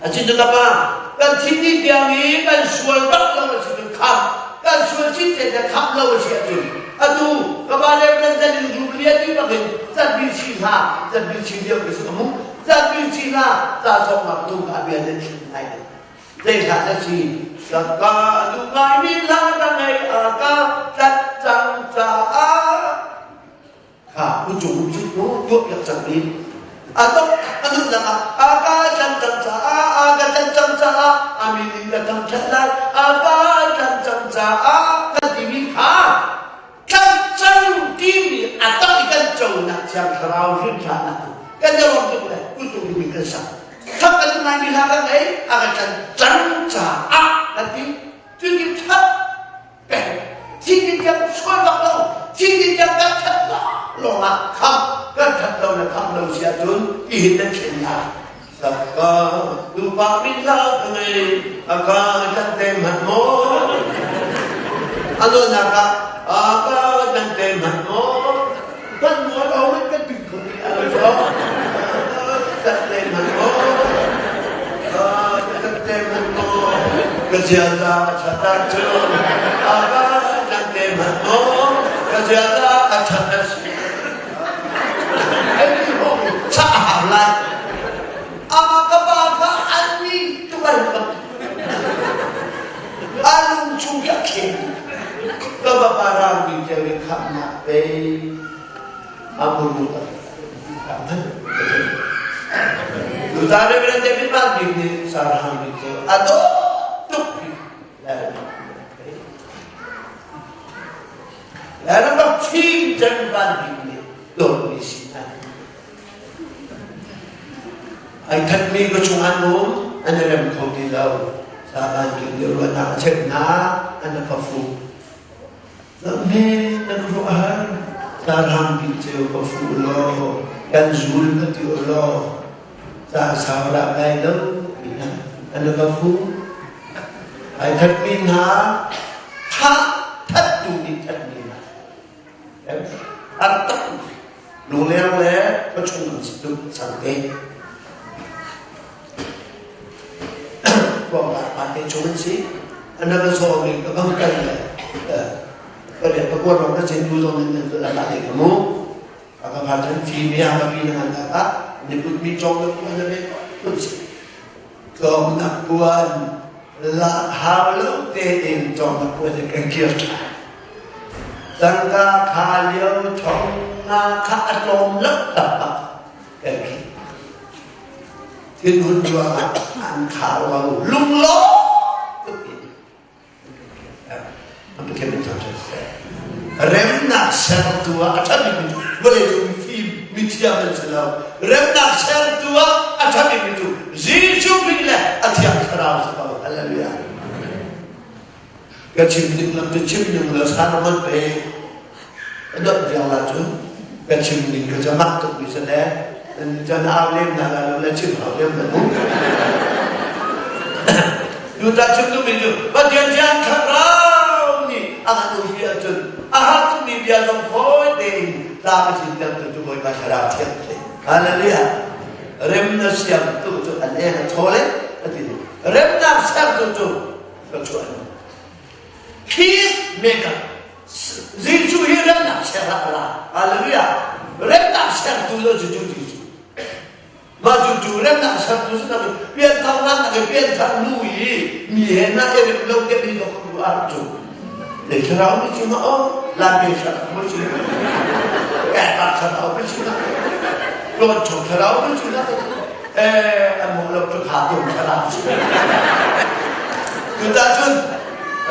A cin cu ka pa, kan thih ni tiang i kan sual bak lo a si cun kham, kan sual cin te kham lo a si ahcun atu ka pa le kan zan in rum lian ti bak in zatbil chi hna, zatbil chi lio ka si ka mu, zatbil chi hna ca sawk ngak tu ka bia nan chim lai. Zei hla na si, ka duh ngai mi hla ka ngei a ka tlat cang caah kha ujung ujung mu tuah piak cang mi a dok a nunnak ah a ka tlan cang caah a ka tlan cang caah a min in ka thangṭhat lai a ka tlan cang caah kan timi kha tlan cang timi a tak i kan conak thiang thlarau hrinṭhannak kan i lawm tuk le kutung mi kan sak thap kan ngai mi hla kan ei a ka tlan cang caah kan ti cutin thap Thing tiang sual bak lo, thing tiang kan that lawng ah kham kan that lo le kham lo si ahcun ti hin nan thlen lai. Saka dupa min la ngei aka tan te man mo ano na ka aka tan te man mo kan mo lo kan tu ko ni ano tan te man mo tan te man mo ka ziaza a cun a ka nan te hmanh maw ka ziaza a ṭhat a si cha a hau lai amah ka pa kha an ni tuk ai bang a lung chung ka khen ka bapa ram bi te we khamnak pe a muru a man Tutan Reverend David Van Bik nih Sarhang bik cu a dawt tuk Lairam bak fim cem van bik nih dawtmi si hna. Ai khatmi ka chung an um, an i rem kho ti lo. Sa van bik nih ruahnak a cheuh hna, an ka fuh. Lamhe na ka ruah har, Sarhang bik ceu ka fuh law, kan zul ka ti law, ca sau dah lai lo ti hna an ka fuh. Ai thatmi hna thah thattu nih thatmi hna an tak lungleng le khuachung an si tuk cang te kuangkar pa te chung an si an ka zaw mi ka bang kan le ka le ka kuat rong ka chin tu zong nan nan la te ka mu a ka phan cun fi mi a ka pi na ngan ah ni put mi chong na puan na ve kun si tlawng nak puan la hau lo tein tlawng nak puan kan kir ṭhan tangka kha lio thong nga kha a tlawm lo taktak kan khi. Thinhun ruangah an khar lo. Lunglawm tuk in an Pathian min thangṭhat seh. Remnak sertu ah a ṭha bikmi cu vawleicung mifim mithiam an si lo. Remnak sertu ah a ṭha bikmi cu Jesuh Khrih le a Thiang Thlarau si ko. Hallelujah. Ka chim ning lam cu chim ning lo san man pe. A dot vial la cu ka chim ning ka ca mak tuk mi si le can au lem na la lo le chim hau lem na mu. Tu ta chim tu mi cu Pathian thiang thlarau nih a kan um hi ahcun a har tuk mi bia zong fawi tein tla ka chin ter tu cu Bawipa thlarau thiang si. Hallelujah. Rem na siam tu cu an eng a thawl e a ti. Remnak sertu cu ka chuah. Peace maker. Jesuh hi remnak ser ah a ra. Hallelujah. Remnak sertu cu Jesuh Jesuh. Mah cu cu remnak sertu cu nak pianthar nan nak pianthar nu i mi he na i rem lo te mi dok tu ah cu. Le thlarau ni cu ma o la pe thlarau mo si. Ka ta thlarau mo si na. Tuan chong thlarau mo si na. Eh an mo lo cu kha tum thlarau si. Tu ta cun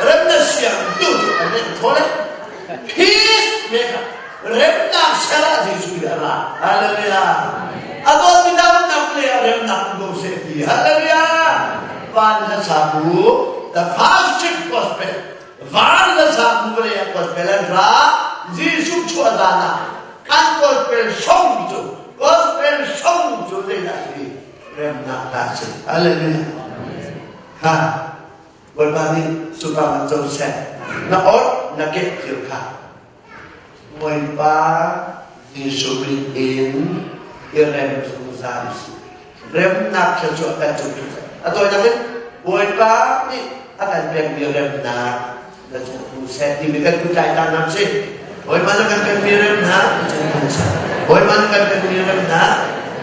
remnak siang tu cu an rem thawl e. Peace maker remnak ser ah Jesuh nih a ra. Hallelujah. A dawt mi dam nak le a remnak um ko seh ti. Hallelujah. Van hla sabu the first gospel van hla sabu le gospel an ra Jesuh chuah zan ah an gospel song cu gospel song cu zeidah si remnak ta si. Hallelujah. Ha Bawipa nih cuka man co seh. Na orh na keh cio kha. Bawipa Jesuh min in i rem zungzal sih. Remnak thluachuah kan cung cu seh. A tawinak in Bawipa nih a kan pekmi remnak na cung hmu seh timi kan kutlai ta hna sih. Bawipa na kan pekmi remnak na cung hmu seh. Bawipa na kan pekmi remnak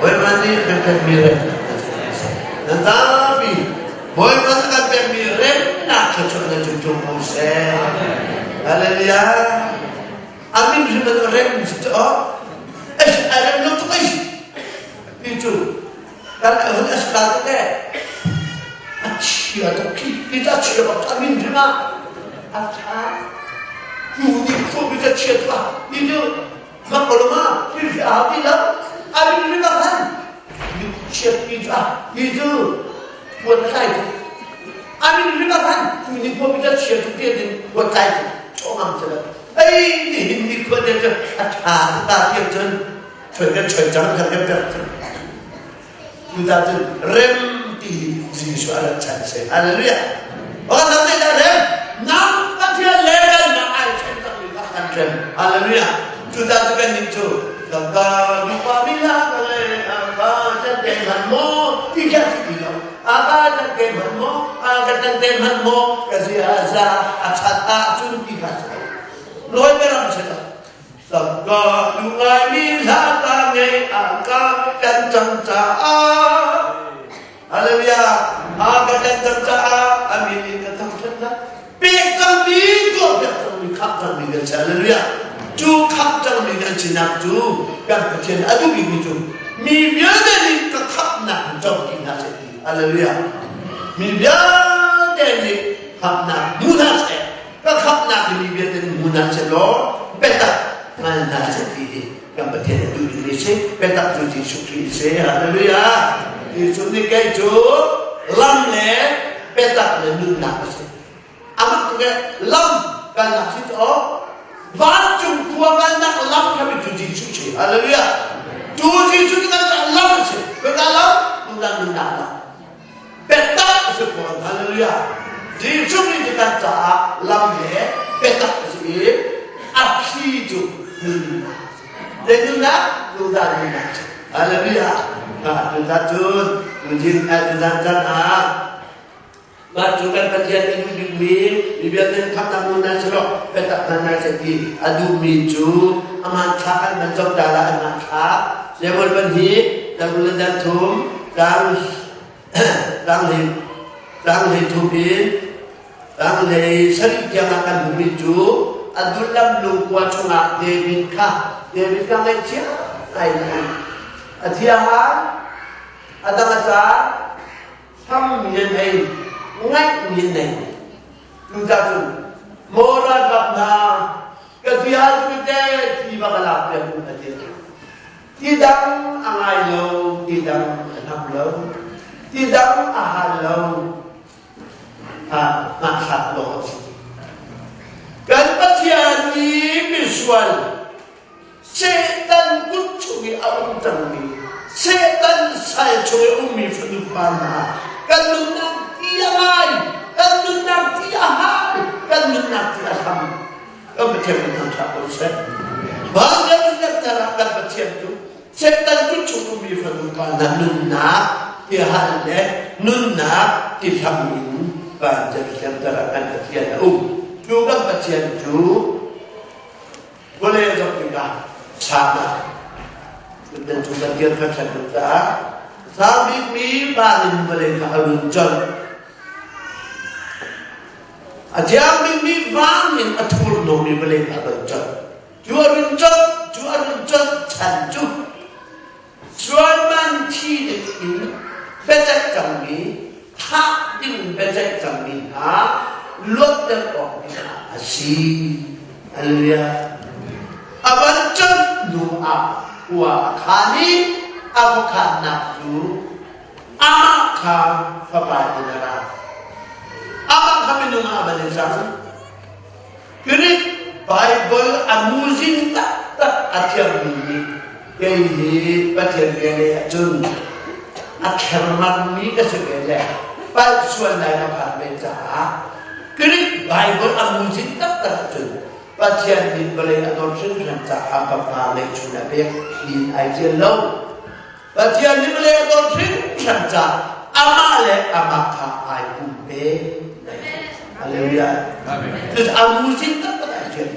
Bawipa nih kan pekmi remnak na cung hmu seh. Na zapi Bawipa na kan pekmi remnak thluachuah na cung cung ko seh. Hallelujah. Amin hrim an rem si cu ai ai rem lo tuk ai ti cu kan hun as ka tuk e a chia tuk khi ti ta chia bak amin hrim ah a tha tu ni khu bi ta chia tuk ah ti cu mak ko lo ma thil fi a ti lo amin hrim ah khan chiat ti cu ah ti cu puan tlai tuk amin hrim ah khan tu ni khua bi ta chia tuk ti din puan tlai tuk chongam se ei ni hin ni khua te cu a tha ta ti cun choi kan choi cang kan kan pek cun tu ta cun rem ti Jesuh a rat chan se hallelujah o kan te da rem nang Pathian le kan ma ai chen tak mi kha kan rem hallelujah tu ta cu kan ning cu ka lupa mila ka le ka chan te man mo ti kha ti lo a ka chan te man mo a ka chan te man mo ka zia za a chat a chun ti kha loi beram se lo Ka lungai hla ta ngei a ka kan cang caah Hallelujah a ka kan cang caah a min in ka thangṭhat na pek cangmi tuah piak cangmi khap cangmi kan si Hallelujah cu khap cangmi kan sinak cu kan Pathian a duh bikmi cu mi vialte nih ka khapnak in co ti hna seh ti Hallelujah mi vialte nih khapnak hmu hna seh ka khamhnak hi mi vialte hmu hna seh law biatak hngal hna seh ti hi kan Pathian a duh ding si biatak cu Jesuh Khrih si hallelujah Jesuh nih kei cu lam le biatak le nunnak a si amah tu ke lam kalnak si cu vancung khua kalnak lam kha mi cu Jesuh si hallelujah cu Jesuh nih kan lam a si kan lam nunnak nunnak lam Biatak a si fawn. Hallelujah. Jesuh Khrih cu kan caah lam le biatak a si i a phi cu nunnak a si. Le nunnak, nunnak, nunnak a si. Hallelujah. Tuzan cun, tuzin tuzan caan ah mah cu kan Pathian a duh bikmi mi vialte khamnak nun nan si lo biatak hna nan si ti a duhmi cu aman thla kan man cawk ta la an thla level ban hi dang le dan thum tlang tlang tlang thum in tlang sarih tiang ah kan hmuhmi cu Adullam lungkua chungah David kha David kha ngaihchia ngai in a thiang. A dang a ca hlammi an ei, ngaihmi an nei. Cucaah cun maw ralkap hna ka ti hal tu te ti va ka lak piak u a ti. Ti dang a ngai lo, ti dang a hnam lo, ti dang a hal lo, hmahthlak lawng a si. Kan Pathian i misual Satan kut chung i a um cangmi Satan sal chung i ummi fanu fa hna kan nunnak ti a ngai, kan nunnak ti a hal, kan nunnak ti a hlam. Kan Pathian kan thangṭhat ko seh. Van kan nunnak ah kan Pathian cu Satan kut chung ummi fanu pa hna nunnak ti hal le nunnak ti hlam in van Jerusalem ah kan Pathian a um. Cu kan Pathian cu vawlei a zoh tikah sang ah nan cung kan dir kha ṭhat lo caah sang bikmi van in vawlei kha a run colh. A thiang bikmi van in a thurhnawmmi vawlei kha a run colh. Cu a run colh, cu a run colh chan cu sualman thi ding in biaceih cangmi, thah ding biaceih cangmi hna luatter awk dingah a si. Hallelujah. A van colh hnu ah khua a khan i a khuakhannak cu amah kha fapa in a ra. Amah kha minung ah a van i cang. Greek Baibal a muzin taktak a thiammi nih kei hi Pathian bia lei ahcun a khermangmi ka si ve le palh sual lai ka phan ve caah Greek Baibal a muzin taktak ahcun Pathian nih vawlei a dawt hringhran caah fapa ngeihchun a pek tiin ai ṭial lo. Pathian nih vawlei a dawt hringhran caah amah le amah kha ai pumpe. Hallelujah. Cucu a muzin taktak ai ṭial.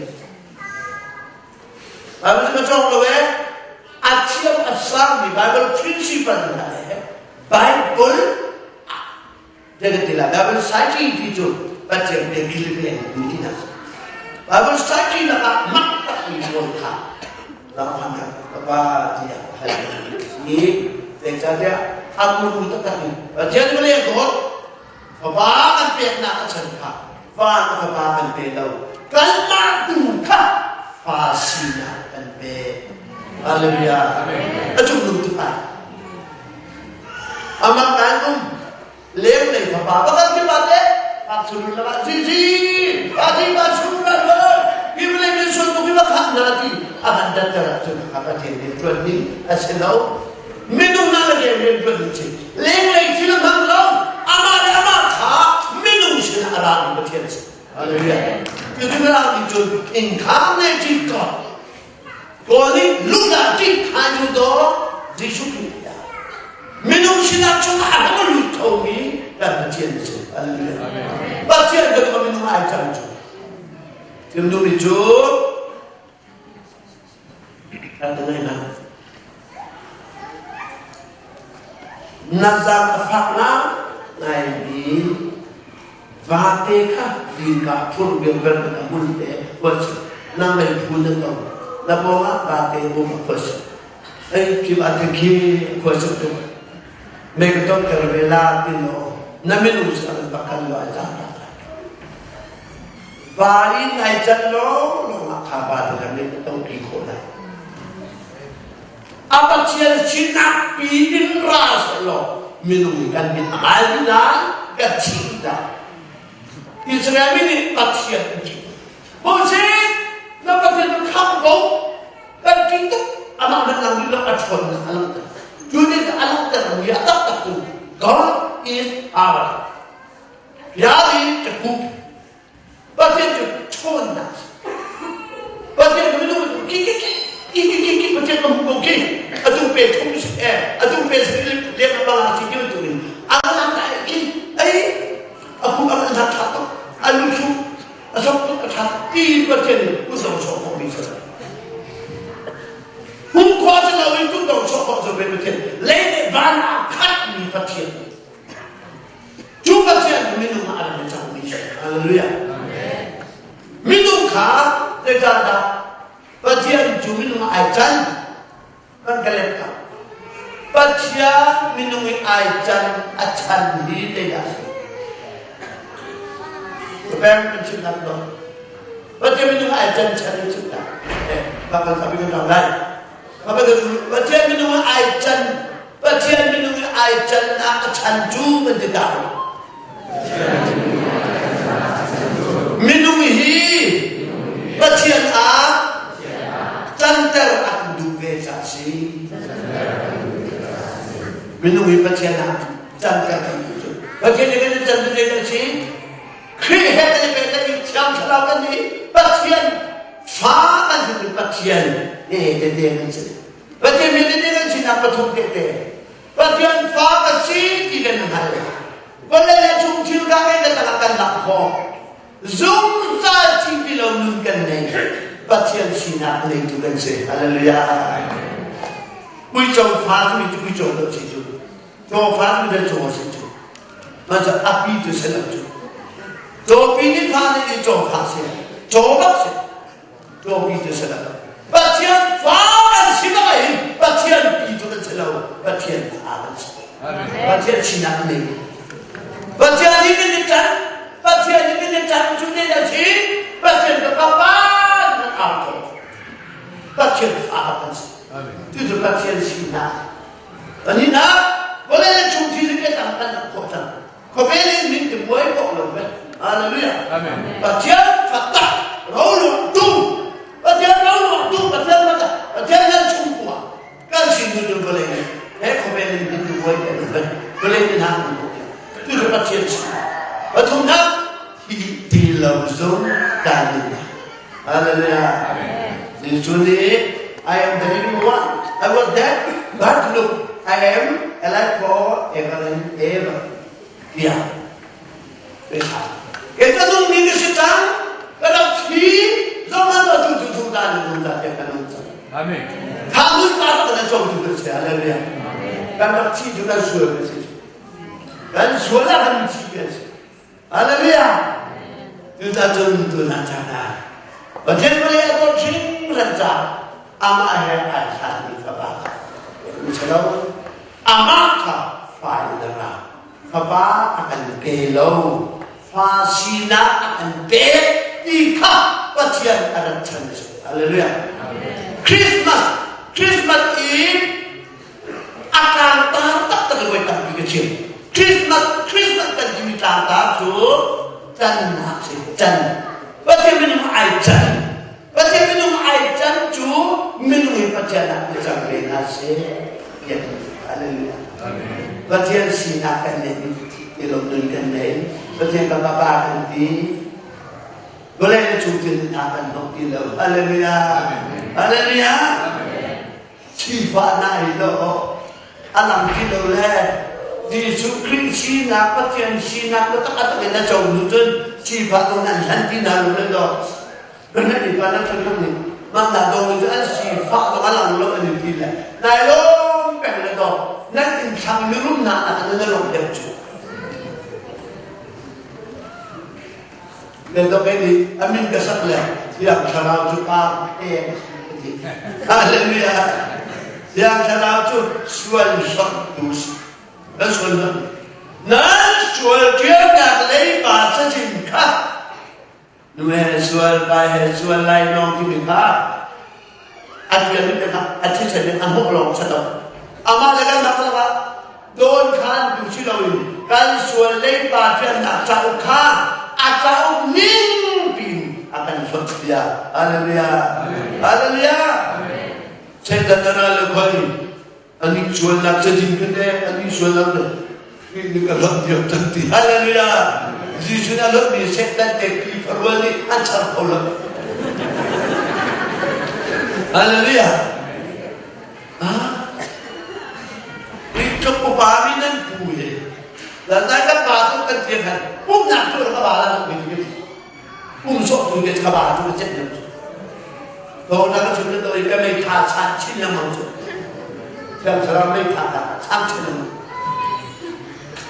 Bible cu ka cawng lo ee. A thiam a sangmi Bible principle hna le Bible Zeicatilah Bible Society ti cu Pathian bia kilven tu tinak Bible Society lakah mak takmi pawl kha lamhnak papa tiah hal i zeicahtiah a muru taktak in Pathian vale dawt fapa kan peknak a chan kha fa na fapa kan pe lo kanmah tu kha fa sinak kan pe Hallelujah a cung nung tuk ai Amah kan um lenglei fapa pakhat khi pa te pak sulun lama ji ji pa ji pa sulun la lo hi vle min sun tu khi ma khat na ti a han dat ter ahcun a Pathian rian tuan ning a si lo minung na le rian tuan ning si lenglei thil a hmang lo amah le amah kha minung sin a ra mi Pathian si Hallelujah. Cu cu ra ti cun incarnate God Kawl nih ludah ṭih kha yu daw Jesuh Khrih tiah minung sinah chungah a rak lut khomi kan Pathian a si. Hallelujah. Pathian kan minung ai cang cu. Thil duhmi cu kan ngai na. Na zang a fak na ngai mi Vate kha zingka phur biangber in a hmun te khuas na mei phu na to na pawngah vate um a khuas ei khi vate khi khuas tu me ka ton ter ve la ti lo na minung sa an pakal lo ai ta ta va in ai chan lo lo ma kha va te kan ne to pi kho lai a Pathian sinak pi in ra selaw minung kan mit a ngai lai kan thi lai Israel mi nih Pathian an ṭih Moses na Pathian cu kham ko kan ṭih tuk amah nan lang rih lo a ṭhawnnak a langhter cu nih a langhter mi a taktak cu God is power Yahweh cu Pathian cu ṭhawnnak a si. Pathian cu minung ki ki ki ki ki ki ki Pathian ka hmu ko ki atu pe thum si e atu pe si leng a bala si ti bantuk in a lan ai ki ai a hu a lan tha tuk a lu thu a sok tuk a tha ti Pathian nih ku zong sok khawh mi si hum khua cu lo in ku dong sok khawh cu ve Pathian lei le van ah khat mi Pathian Cu Pathian cu minung ah a rak i cangmi si. Hallelujah. Minung kha zeicahdah Pathian cu minung ah ai can? Kan ka let ka. Pathian minung i ai can a chan hi zeidah a si? Peng kan chimnak do. Pathian minung ai can chan in chimnak. Eh, bakal tapi kan dang lai. Pathian minung ai can Pathian minung i ai cannak a chan cu kan ti ta. Minung hi Pathian ah canter a kan duh ve ca si. Minung hi Pathian ah canter kan duh cu. Pathian nih kan can cu zei si? Khrih he kan i pehtlaih i Thiang Thlarau kan nih Pathian fa kan si cu Pathian he tete kan si. Pathian he tete kan sinak pathum tete. Pathian fa ka si ti kan hngal. Vawlei le chung thil ka ngei kan tangah kan lak khawh. Zungzal thi ti lo nun kan nei. Pathian sinak neitu kan si. Hallelujah. Uico fa timi cu uico lo si cu. Caw fa timi cu caw si cu. Mah cu api cu si lo cu. Cawpi nih fa nih caw fa si. Caw bak si. Tlawpi cu si lo. Pathian fa kan si bak hin Pathian pi cu kan si lo. Pathian fa kan si. Pathian sinak an nei. Pathian nih kan i ṭan. Pathian nih kan i ṭan cu te na si. Pathian ka papa na au ko. Pathian fa kan si. Cucu Pathian sinak. Pahnihnak, vawlei chung thil hi kan kan khawh cang. Khawvel in min ti buai kok lo ve. Hallelujah. Amen. Pathian fatak roluah tung. Pathian roluah tung Pathian fatak. Pathian nan chung kuah. Kan sin nu dun vawlei ni. He khawvel in min ti buai ke lo ve. Vawlei ni na kan ko. Tu cu Pathian si. Pathumnak hi ti lo zung dan in. Hallelujah. Amen. Jesuh nih I am the living one. I was dead, but look, I am alive for ever and ever. Tiah Pesa. Ke ka nung mi ka si cang, ka rak thi, zong na tu tu tu ta ni tu ta te ka nung cang. Amen. Tha nun ta ka na chong tu ka si. Hallelujah. Kan rak thi tu kan sual ka si. Kan sual ah kan thi kan si. Hallelujah! Cucacun tuna caan ah Pathian vawlei a dawt hringhran caah amah he ai hlatmi fapa kha chalo amah kha fa in a ra fapa a kan pe lo fa sinak a kan pek ti kha Pathian a rat chan a si Hallelujah Christmas Christmas i A tlangtar taktak in voi tampi ka chim. Christmas, Christmas kan timi tlangtar cu cannak si, can. Pathian minung ai can. Pathian minung ai can cu minung hi Pathian ah i cang ve hna seh. Hallelujah. Pathian sinak kan nei ti lo nun kan nei. Pathian ka baba kan ti. Vawlei le chung thil hna kan hnok ti lo. Hallelujah. Hallelujah. Sifahnak hi dawh a lang ti lo le Jesuh Khrih sinak Pathian sinak biatak a tak in a co hnu cun sifah tu nan hlan ti hna lo le dawh kan i pa na thun nih mah na dawh cu an sifah dawh a lang lo an i ti le nai lawm peng le dawh nan inn thlang mirum nak ah nan lawm deuh cu Le dok nih a min ka sak le Thiang Thlarau cu pa pek a ti. Hallelujah. Thiang Thlarau cu sual hlawttu si. Nan sual hlawt. Nan sual ṭialnak leiba cazin kha nu he sual pa he sual lai nawng timi kha a ṭial mi kha a thisen in a hnawh lawng sa amah le kan rak lakah Dawn khan tu si loin kan sual leiba ṭialnak cauk kha a cauk ning piin a kan hlawt bia. Hallelujah. Hallelujah. Satan a ral le khoi ani sualnak cazin kan e ani sualnak le Khrih nih ka hlawt diam cang ti. Hallelujah. Jesuh nih a hlawtmi Satan te pi farual nih an char kho lo. Hallelujah. Tluk upa mi nan pu hi lanai kan pa tu kan tiang khan pumnak tu ka ba la mi tu pum sawh tu ke ka ba tu ka chet nam chu to na ka chun to ka mei tha chan chin lengmang chu thiang thlarau mei tha ka chan chin lengmang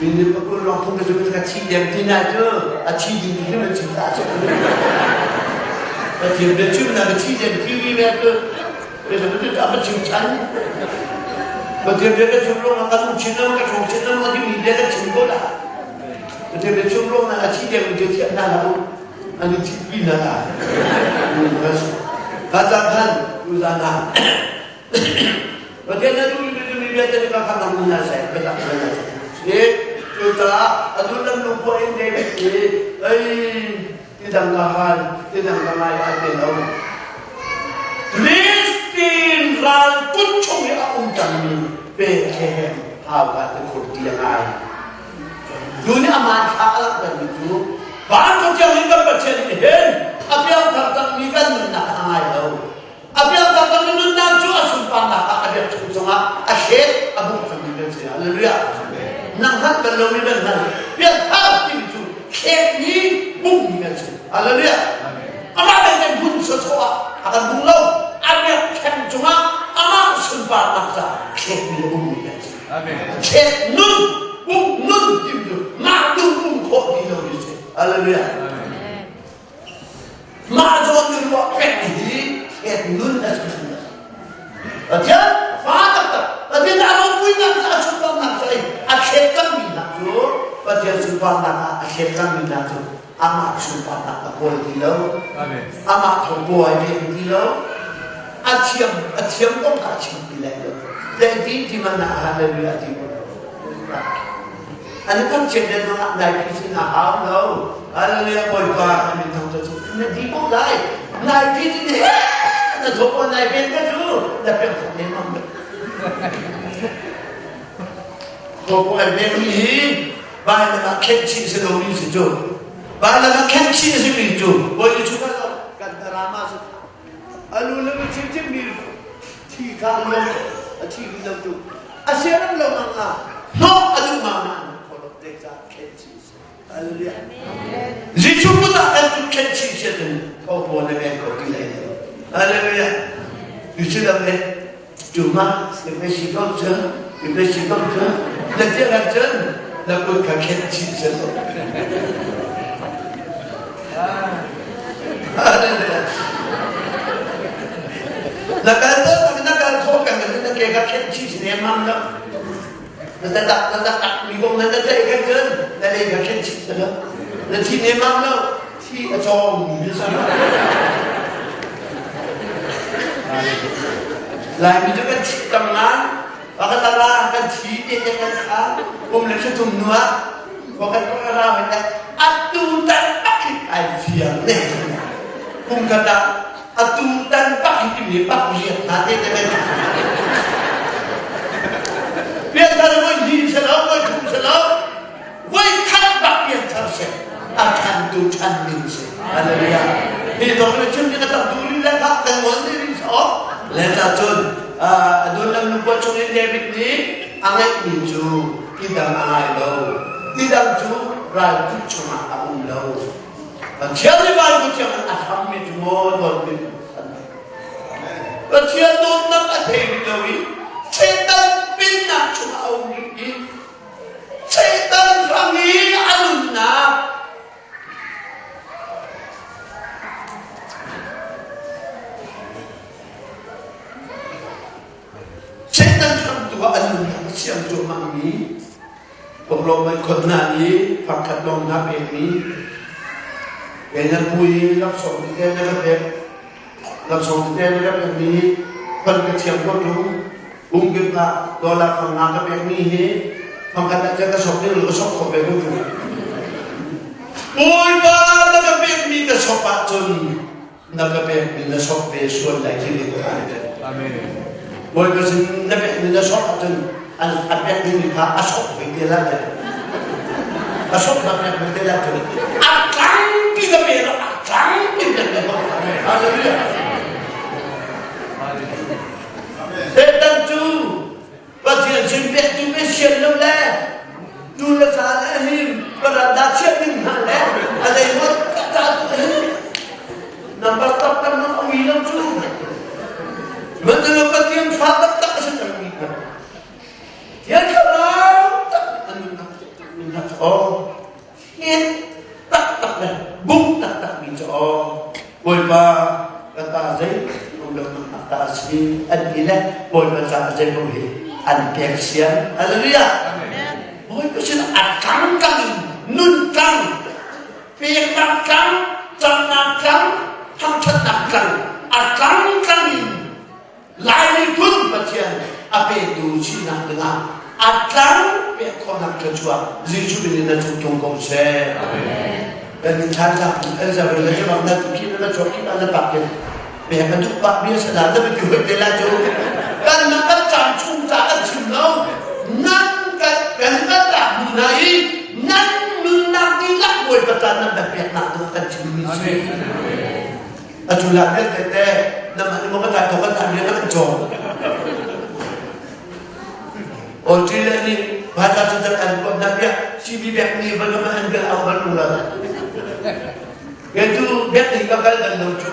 min ni pakul long thum ka chu ka chi dem ti na chu a chi ding ti na chi ta chu ka thiam de chu na ka chi dem ti vi ve tu. Pathian bia kan chim ruangah kan um chin lengmang, kan ṭhawng chin lengmang timi bia kan chim ko dah. Pathian bia chim ruangah a thi dengmi cu thiah hna hlah u. An i thitpi hna la. Kha caan khan tuzan ah Pathian na duh mi vialte cu kan nang hna seh, biatak hna seh. Ni cucaah atu lam lungpua in David hi ei tidang ka hal, tidang ka ngai a te lo. Filistin ral kut chung i a um cangmi Bethlehem hauka te khur ti a ngai. Tu nih aman thla a langhtermi cu vancung thiang in kan Pathian nih hin a piangthar cangmi kan nunnak a ngai lo. A piangthar cangmi nunnak cu a sunparnak ah a biak chung zongah a hlet a bungh cangmi kan si. Hallelujah. Nang hngalh bal lomi kan hngal. Piangthar timi cu thletmi bungmi kan si. Hallelujah. Amah belte hmun sawsawh ah a kan bung lo. A biakṭheng cungah amah sunparnak caah thletmi le bungmi kan si. Thlet nun, bung nun timi cu mah duh bung khawh ti lo hi si. Hallelujah. Mah zawn i ruah pek hi thlet nun a si. Pathian fa taktak Pathian a ropuinak cu a sunparnak cu a thlet cangmi hna cu Pathian sunparnak ah a thlet cangmi hna cu amah sunparnak a kawl ti lo. Amah tho buai ve ti lo. A thiam a thiam kong kha a chim ti lai lo. Zei ti man ah hallelujah ti ko. An kan chiat den zongah nai phi sin a hau lo. Hallelujah Bawipa na min thang cu na di ko lai. Nai phi sin he na thawk ko nai pen ka cu na pek thok ne mam. Ko ko ai pen mi hi Baibal ah khenh chih si lomi si cu. Baibal ah khenh chih si mi cu Bawi Jesuh kan kan drama si. Alu le mi chim chim mi thi kha lo a thi mi lo tu. A siaram lo mang ah hnawh a duh ma ma kholop te ca khenh chih si. Hallelujah. Jesuh kut ah kan kut khenh chih si cun tho paw na men ko ti lai lo. Hallelujah. Jesuh lam le Cuma si ko cu, si ko cu, na tiah ahcun na kut kha khenh chih seh law. Na kal na kal khawh peng na ke kha khenh chih si lemmang lo. Na dak na dak mi kong na tlaih khan cun na lei kha khenh chih seh law. Na thi lemmang lo. Thi a cawng mi si. Laimi cu kan thi tam ngai. Pakhat a ra kan thi te te kan kha kum le thla thum hnu ah pakhat a ra hoi tak atu tan bak hi ai fiang ne. Kum khat ah atu tan bak hi timi bak riat hna te te kan Pianthar voi hnih si lo, voi thum si lo, voi khat bak pianthar si a ṭhan tu ṭhan ding si hallelujah hi tong le chim ka tam tu li le kha kan ngol ni rin so le ta cun adullam lungkua chung in David nih a ngeihmi cu ti dang a ngai lo ti dang cu ral kut chungah a um lo Pathian nih Bible thiang a hrammi cu maw dawtmi Pathian dawtnak a thei rih lo i Satan pennak chungah a um rih i Satan hrang i a nunnak Satan hrang tu ah a nunnak a siang cuahmahmi Poklawng khot hna i fangkhat lawng hna pekmi kei na pu i laksawng tete na ka pek laksawng tete na ka pekmi khon ka thiam ko ṭung Kum ah dollar fang nga ka pekmi hi fangkhat ah ka sok ding ka sok khawh ve ko ṭung. Bawipa na ka pekmi ka sok ahcun na ka pekmi na sok ve sual lai khi ni ka Amen. Bawipa sin na pekmi na sok ahcun an a pekmi kha a sok ve te lai. A sok na pek ve te lai cun a tlangpi ka pe a tlangpi ka pe. Hallelujah. Satan cu Pathian sin pektu pe sian lo le tu le fa le hi parada chiah ding hna le a lei ngawt ka ta tu hi number tak tak na ui lo cu Mandalo Pathian fa tak tak a si cang mi kha Thian thlarau tak an nunnak nunnak oh Hmet taktak le buk taktak mi cu aw Bawipa ka ta zei um lo nak ta a si an ti le Bawipa caah zei ko hi. An pek sian. Hallelujah. Bawipa sin a tlang tlang in nun tlang, peknak tlang, camnak tlang, thangṭhatnak tlang, a tlang tlang in Lai miphun Pathian a petu sinak dingah a tlang pek khawhnak thluachuah Jesuh min in na cung tung ko seh. Kan in thlan tlak kan zavel le bang na khi na chuak khi na pak ke me kan duh pak mi sa na na ti hoi te la chu kan na kan cam chung ta kan chim lo nan kan kan kan ta nu na i nan nun nak ti lak boi patan nan da pek nak tu kan chim mi si. Atu la te te te na mah ni mo kan to kan tan rian kan cawng. Australia nih Bhaja cu kan kuat na bia CB bek ni van ma an bel au ban la. Ke tu bek ni ka kal ban lo cu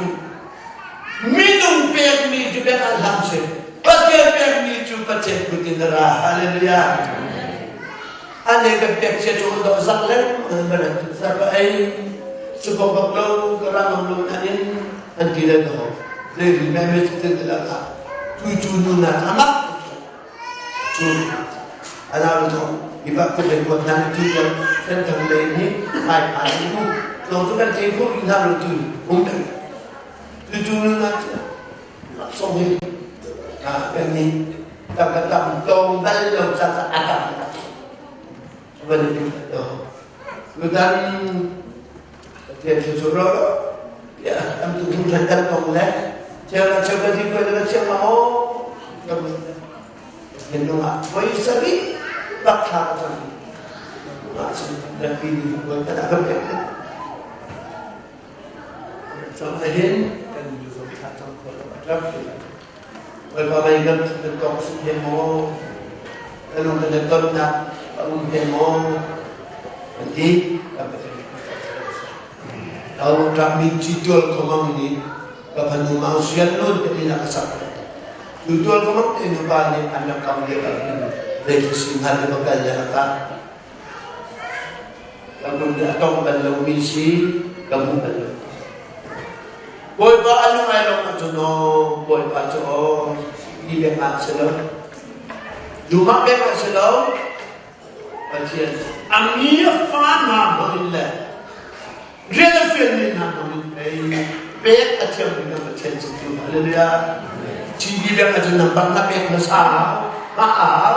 minung pek mi cu bek an hlam se. Pathian pek mi cu Pathian kut in ra. Hallelujah. Ane kan pek cia cu do zak leng man an tu sa ka ei su bok bok lo ka ra ngam lo na in an ti le do le ri me me chu te la ka tu chu nu na amak chu ana lo to i ba ko ben ko na tu yo sen thang le ni mai pha ni mu lo tu kan te ko in ha lo tu um tu tu nu na chu song hi kan ni tam ka tam tong bal lo ca a tam van in to ludan Pathian cu cu ro ya am tu thung than kan tong le cheu cheu ka di ko le chiang ma o kam Pathian nung ah voi sari bak thla ka cang ma sin ran pi ni ko ka da kam Cang hin kan nu zong thla cang kho lo ram Bawipa mei kan kan tong si he maw kan um kan tonnak a um he maw kan ti kan Pathian Tau ṭahmi ci tual khamang nih ka fanu mang sian nun te min a ka sak tu tual khamang te nupa nih an rak kam lio ah hin zeitluk si hngal le va kal le a kah Ka lung nih a tong bal lomi si ka hmu bal lo. Bawipa a lung ai lawmh ahcun aw, Bawipa cu aw, ni bek ah si lo. Dumah bek ah si lo. Pathian a mi a fa hna hmang in le rian a fialmi hna hmang in pei pek a thiammi kan Pathian si tu. Hallelujah. Chinbi bek ahcun nang bang na pek hmasa ma au.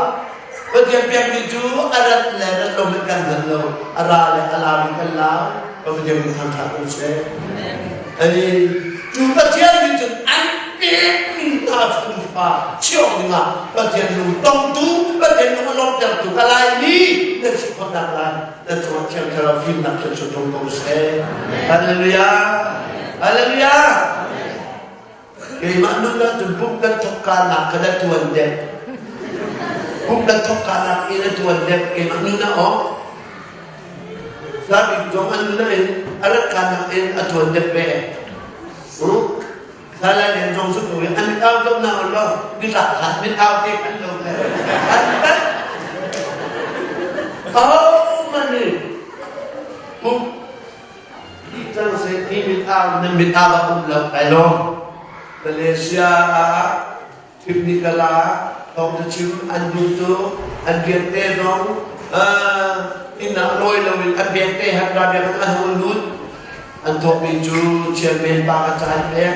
Pathian pekmi cu a rat le rat lo in kan hngal lo, a ra le a lau in kan lau. Pathian min thangṭhat ko seh. Ai cu Pathian nih cun an pekmi hna fungfa chiah dingah Pathian lung tongtu, Pathian lung a lawmhtertu ka lai mi nan si khawhnak lai nan cungah Thiang Thlarau fimnak cu cu tung ko seh. Hallelujah. Hallelujah. Keimah nun ahcun pum kan thawkka nak kha na tuan deuh. Pum kan thawkka nak i na tuan deuh. Keimah nun ah aw. Sabi zong an nun in a rat ka nak in a tuan deuh ve. Sala len zong su ko an mit au zong na lo ni tlak khan mit au te kan lo le. An tat. Oh mani. Pum Cang seh ti mit au nan mit au ah um lo kai lawm. Malaysia ah thimni kala thawng chim an duh tu an rian te zong inn ah lawi lo in an bek te han ra bek an hung lut an thawkmi cu chairman pa ka caan pek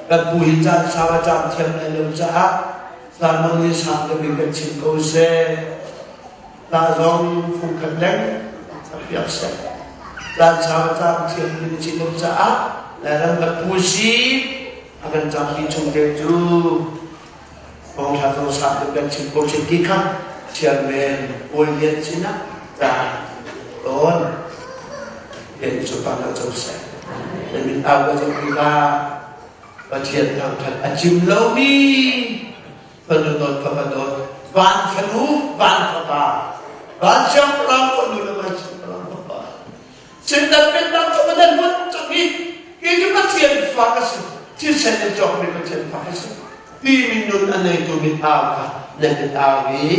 kan pu hi caan sau a cam thiam lai lo caah sermon ni sang deuh in kan chim ko seh Ta zong fungkhat leng piak seh. Caan sau a cam thiam ding si lo caah Lairam kan pu si a kan campi chung te cu thawngṭha zong sang deuh kan chim ko si ti kha chairman Paul Lian sinah ca tawn Lian cu pa na co seh. Na min au ka zoh tikah Pathian thangṭhat a cim lomi Fanu dawt fapa dawt van fanu van fapa van siangpahrang fanu le van siangpahrang fapa sindan pennak cu nan vun cang i hi cu Pathian fa ka si thisen in cawkmi Pathian fa ka si timi nun a neitu mit au kha nan mit au i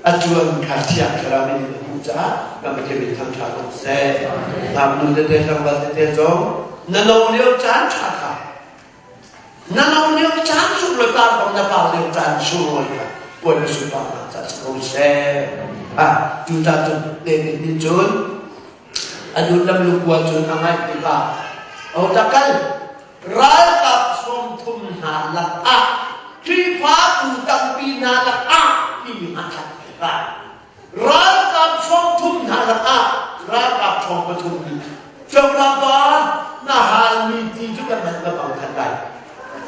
a cuan kha thiang thlarau in a hmuh caah kan Pathian min thangṭha ko seh ngaknu tete tlangval tete zong na no lio caan ṭha kha Na no lio caan sung le tar bang na par lio caan sunglawi kha. Bawipa sunparnak ca si ko seh. Ah, cu ca cun David nih cun a lam lungkua cun a ngaih tikah ota kal ralkap 30 hna lakah Khrihfabu tampi hna lakah timi a thlak tikah ralkap 30 hna lakah ralkap thong pathum nih Cawrapa na halmi ti cu kan man ka bang khan lai.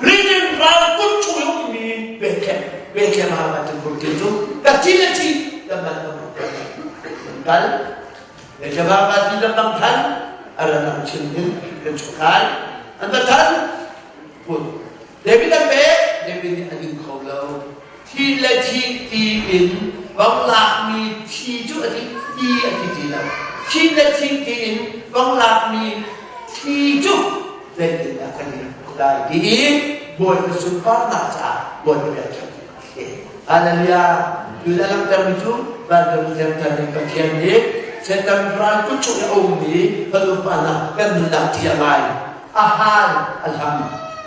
Rinin ral kut chung i ummi Bethlehem Bethlehem ha kan kur ti cu ka thi le thi kan man ka bang khan lai. Kal Bethlehem ha ka ti kan bang khan a ran chim din kan chuk lai. An va than put David an pek David nih a ding kho lo. Thi le thi ti in bang lakmi thi cu a ti ti a ti ti lo. Thi le thi ti in bang lakmi thi cu zeitindah kan i lai ti i Bawipa sunparnak caah Bawipa biakṭheng a si. Hallelujah! Cu a langhtermi cu Vanram Center nih Pathian nih Satan ral kut chung i a ummi fanu pa hna kan nunnak thi a ngai. A hal a hlam.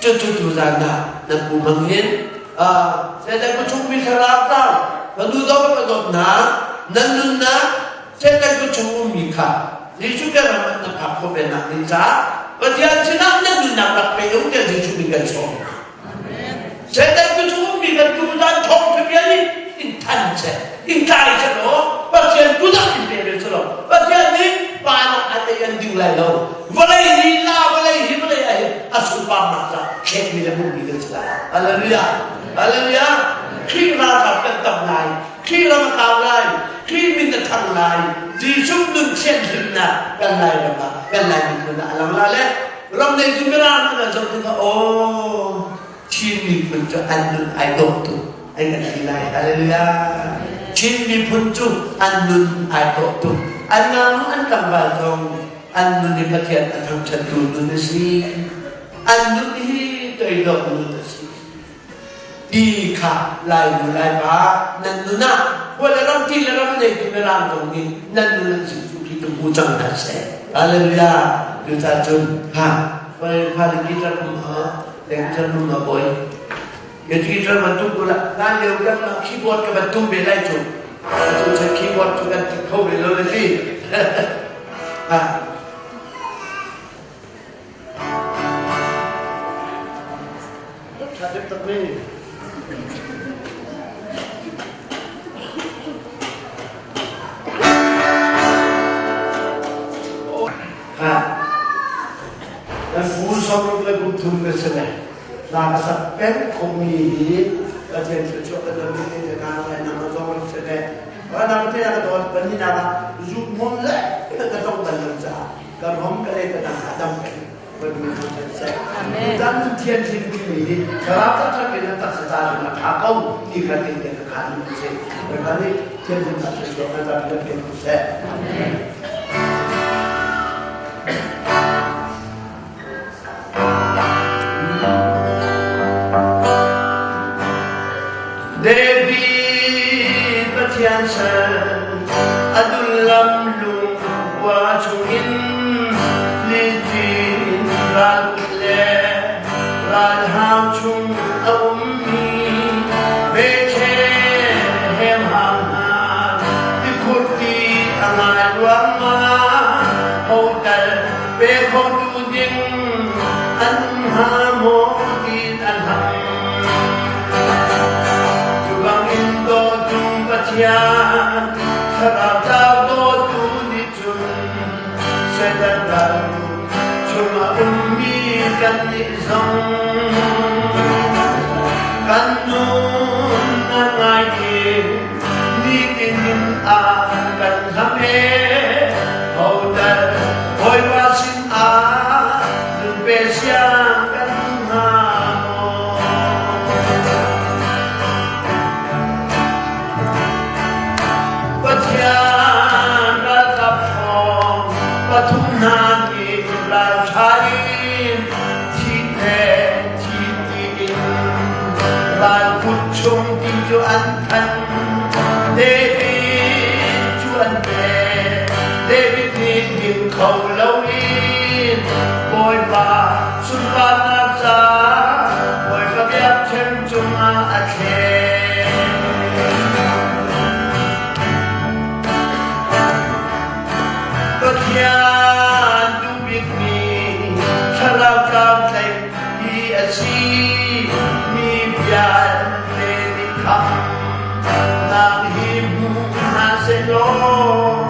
Cucu tuzan ah nan pu hmang hin Satan kut chung mi thlarau tlau fanu dawt ka dawt hna nan nunnak Satan kut chung ummi kha Jesuh kan ram ah na phak khawh ve nak ding caah Pathian sinah nan nunnak rak pe u tiah Jesuh nih kan sawm. Satan cu ummi kan tuzan thawng ṭha in in than seh, in tlai seh law Pathian kut ah in pe ve seh law Pathian nih pa nak a tei an ding lai lo. Vawlei hi la vawlei hi vawlei ah hin a sunparnak ca thlekmi le hmuhmi kan si lai. Hallelujah! Hallelujah! Khrih ralkap kan tam lai. Khrih ram a kau lai. Khrih min a thang lai. Jesuh nun thianhlimnak kan lai ram ah kan lai miphun ah a lang la le ram neitu mirang an zoh tikah aw Chin miphun cu an nun ai dawh tuk ai kan ti lai. Hallelujah! Chin miphun cu an nun ai dawh tuk. An ngaknu an tlangval zong an nun hi Pathian a thangṭhattu nun a si. An nun hi toidor nun a si. Ti kha Lai nu Lai pa nan nun ah khua le ram ti le ram neitu mirang zong nih nan nun an sim cu khi tu cang hna seh. Hallelujah! Cucaah cun ha fa le guitar kum ha le guitar kum ha boy ke guitar man tum ko la nan leo kan keyboard ka ban tum ve lai cu cu chan keyboard cu kan ti kho ve lo le si ha. Tha deuh tak mi. Ha. Kan pu 60 le kum thum ka si le hla ka sak peng khomi hi Pathian thluachuah kan don ding in ka ngai nang zong rak si le wa nang te ka don panina ka zuk mom le ka tong bal lo caah ka rom ka le ka dang adam peng. Amen. Nun thian thin timi hi thlarau taktak in an taksa ca zong a ṭha ko ti kha te te ka khan mi si. Bawipa nih thian thin tak thluachuah kan zapi kan pe ko seh. Amen. David Pathian sal adullam lungkua chungin Nitin ral le ralhau chung a ummi Bethlehem hang hna tikhur ti a ngai ruangah hotal pe kho tu ding an hnga maw tiin an ham. Cu bangin dawtu Pathian thlarau tlau dawtu nih cun Satan ral chungah ummi kannih zong kan nun a ngai i nitin in a kan hlam e hotal Bawipa sin ah nun pe siang kan hnga maw? Pathian ralkap thawng pathum hna nih ralṭha in thi he thi tiin ral kut chung ti cu an thanh. David cu an pek. David nih ding kho loin Bawipa sunparnak ca Bawipa biakṭheng cungah a thlen. Pathian duh bikmi thlarau tlamtlaih hi a si. Mi vialte nih khamhnak hi hmu hna sehlaw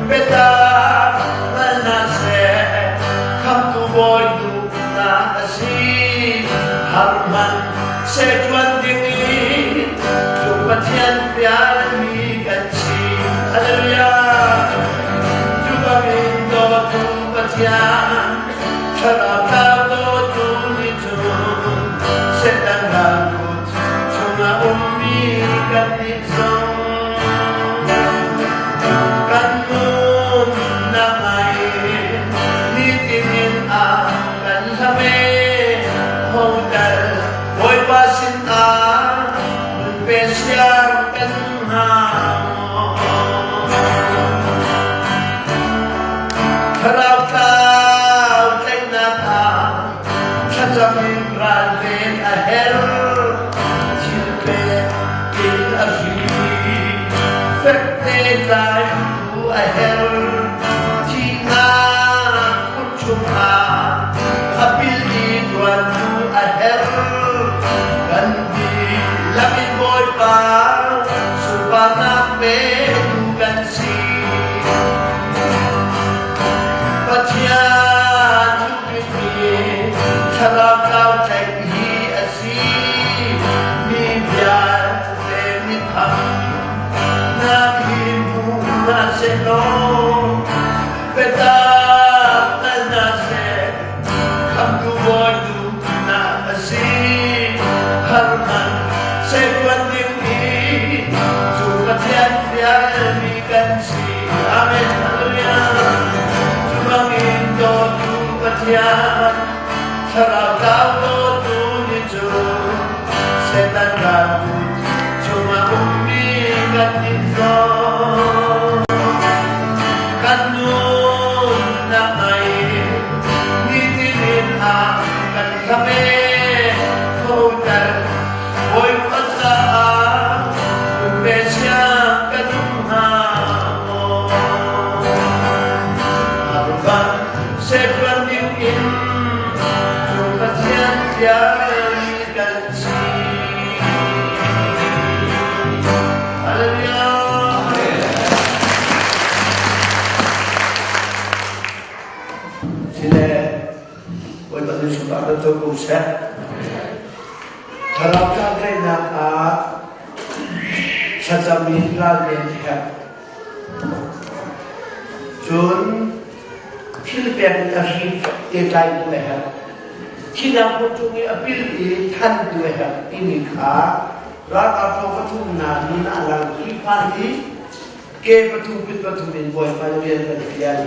biatak hngal hna seh. Khamhtu Bawi duhnak a si. Har hmanh seh ṭuan ding in cu Pathian fialmi kan si. Hallelujah! Cu bangin dawtu Pathian thlarau tlau dawtu nih cun Satan ral kut chungah ummi kannih zong kan nunnak ngai nitin in a kan hlam e hotel Bawipa sinah nun pe siang kan hna Thlarau tlau tlaihnak ah thlacam in ralven a herh. Thil pek in a hri. Fekte tlaitu a herh. Thihnak kut chungah a pil i ṭuantu a herh. Kan dihlak in Bawipa sunparnak petu kan si. Pathian duhbikmi thlarau tlau tlaih hi a si. Mi vialte mitham nak hi hmu hna sehlaw biatak hngal hna seh. Khamhtu Bawi duhnak a si. Har hmanh sehtuan ding i cu Pathian fialmi kan si. Amen. Hallelujah. Cu bangin dawtu Pathian thlarau tlau dawtu nih cun Satan ral kut chungah ummi kan nih zong kan nunnak ngai nitin in a kan khame khoter Bawipa caah pe siang kan um hnga maw? Arvan setuan ding in cu Pathian fialmi kan si. Hallelujah. Sile Bawipa nih sunparnak kan co ko seh. Thlarau tlangtlaihnak ah thlacam in ralven a herh. Cun thil pek in a hri te tlaitu a herh. Thihnak hmun cung i a pil i thantu a herh timi kha ralkap thong pathumnak nun ah lang. Khrihfa hi ke pathum kut pathum in Bawipa rian kan fial.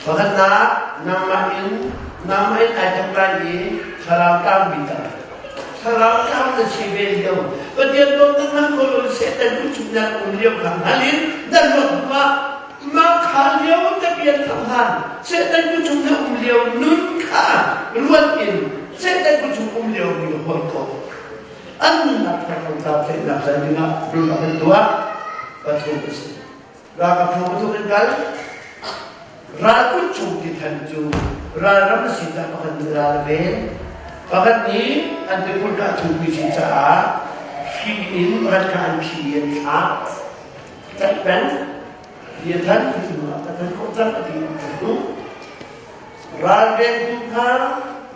Pakhatnak, nangmah in nangmah in ai thawk lai i thlarau tlangmi ta. Thlarau tlang na si ve lio. Pathian dawtnak nang ko lo Satan ku chung nan um lio kha hngal in nan ruat hnu ah mah kha lio te pian thang han Satan ku chung na um lio nun kha ruat in Satan ku chung um lio mi hawi ko. An nunnak thlarau tlau theihnak zai dingah rul a kan tuah pathum a si. Ralkap thong pathum in kal. Ral kut chung ti than cu ralram a si caah pakhat nih ral a ven. Pakhat nih an tiphul kha a thukmi si caah hri in pakhat kha an phi i an thlak. Tlaih peng. Ti a than ti hnu ah ka than khawh cang a ti a hnu. Ralvengtu kha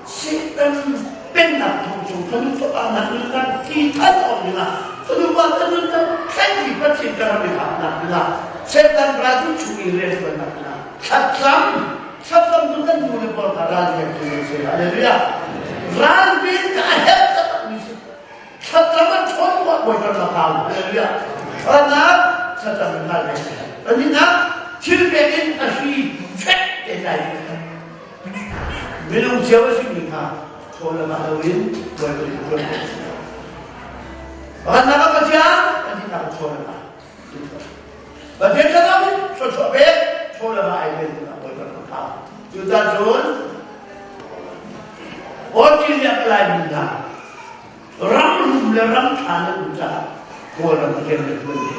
Satan pennak thong chung fanu fapa nak nunnak ti than awk dingah fanu pa ka nunnak thlengmi Pathian ka ram i hapnak dingah Satan ral chung i rianṭuannak dingah thlacam thlacam cu kan nu le pawl kha ralvengtu nan si. Hallelujah. Ralven ka a herh taktakmi si. Thlacam an ṭhawn kuah Bawipa rak hau. Hallelujah. Ṭhawnnak thlacam in ralven. Pahnihnak thil pek in a hri fek te lai. Minung cio a simi kha chaw le mah loin Bawipa nih ṭuan ko. Pakhatnak ah Pathian, pahnihnak ah chaw le mah. Pathian thlarau nih thluachuah pek, chaw le mah ai tel tikah Bawipa rak hau. Cucacun Australia ka Laimi hna ram rum le ram ṭha nan um caah Kawlram a rian na ṭuan ve.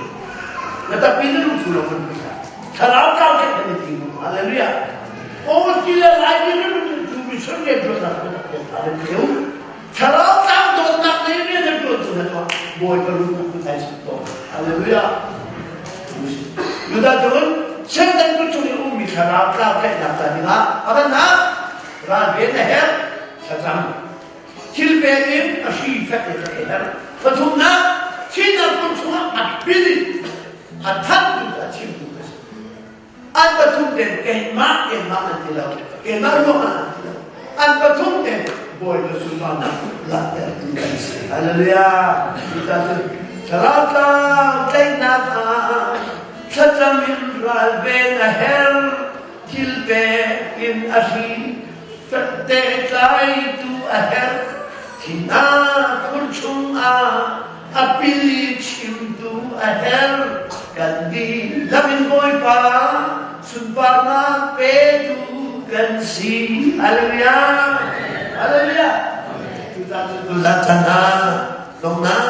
Na tappi na lungthu lo kan pisa. Thlarau tlau te kan i ti mu. Hallelujah. Aw ti le lai ti le tu mi sun rian tuannak kan rak tuan ta le teu. Thlarau tlau dawtnak le rian an tuan tu na tuah. Bawipa ruhnak tu thai sak to. Hallelujah. Judah cun Satan ku chung i ummi thlarau tlau tlaihnak ca dingah a kan nak ralven a herh thlacam thil pek in a hri fek in a herh pathumnak thihnak hmun chungah a pil in a thantu a chimtu ka si an pathum ten keimah keimah an ti lo keimah ruangah an ti lo an pathum ten Bawipa sunparnak langhter tu kan si hallelujah cucaah thlarau tlang tlaihnak ah thlacam in ralven a herh thil pek in a hri fekte tlaitu a herh thihnak khur chungah a pil i chimtu a herh kan dihlak in Bawipa sunparnak petu kan si hallelujah hallelujah cucaah cun tuzan chan ah lawmnak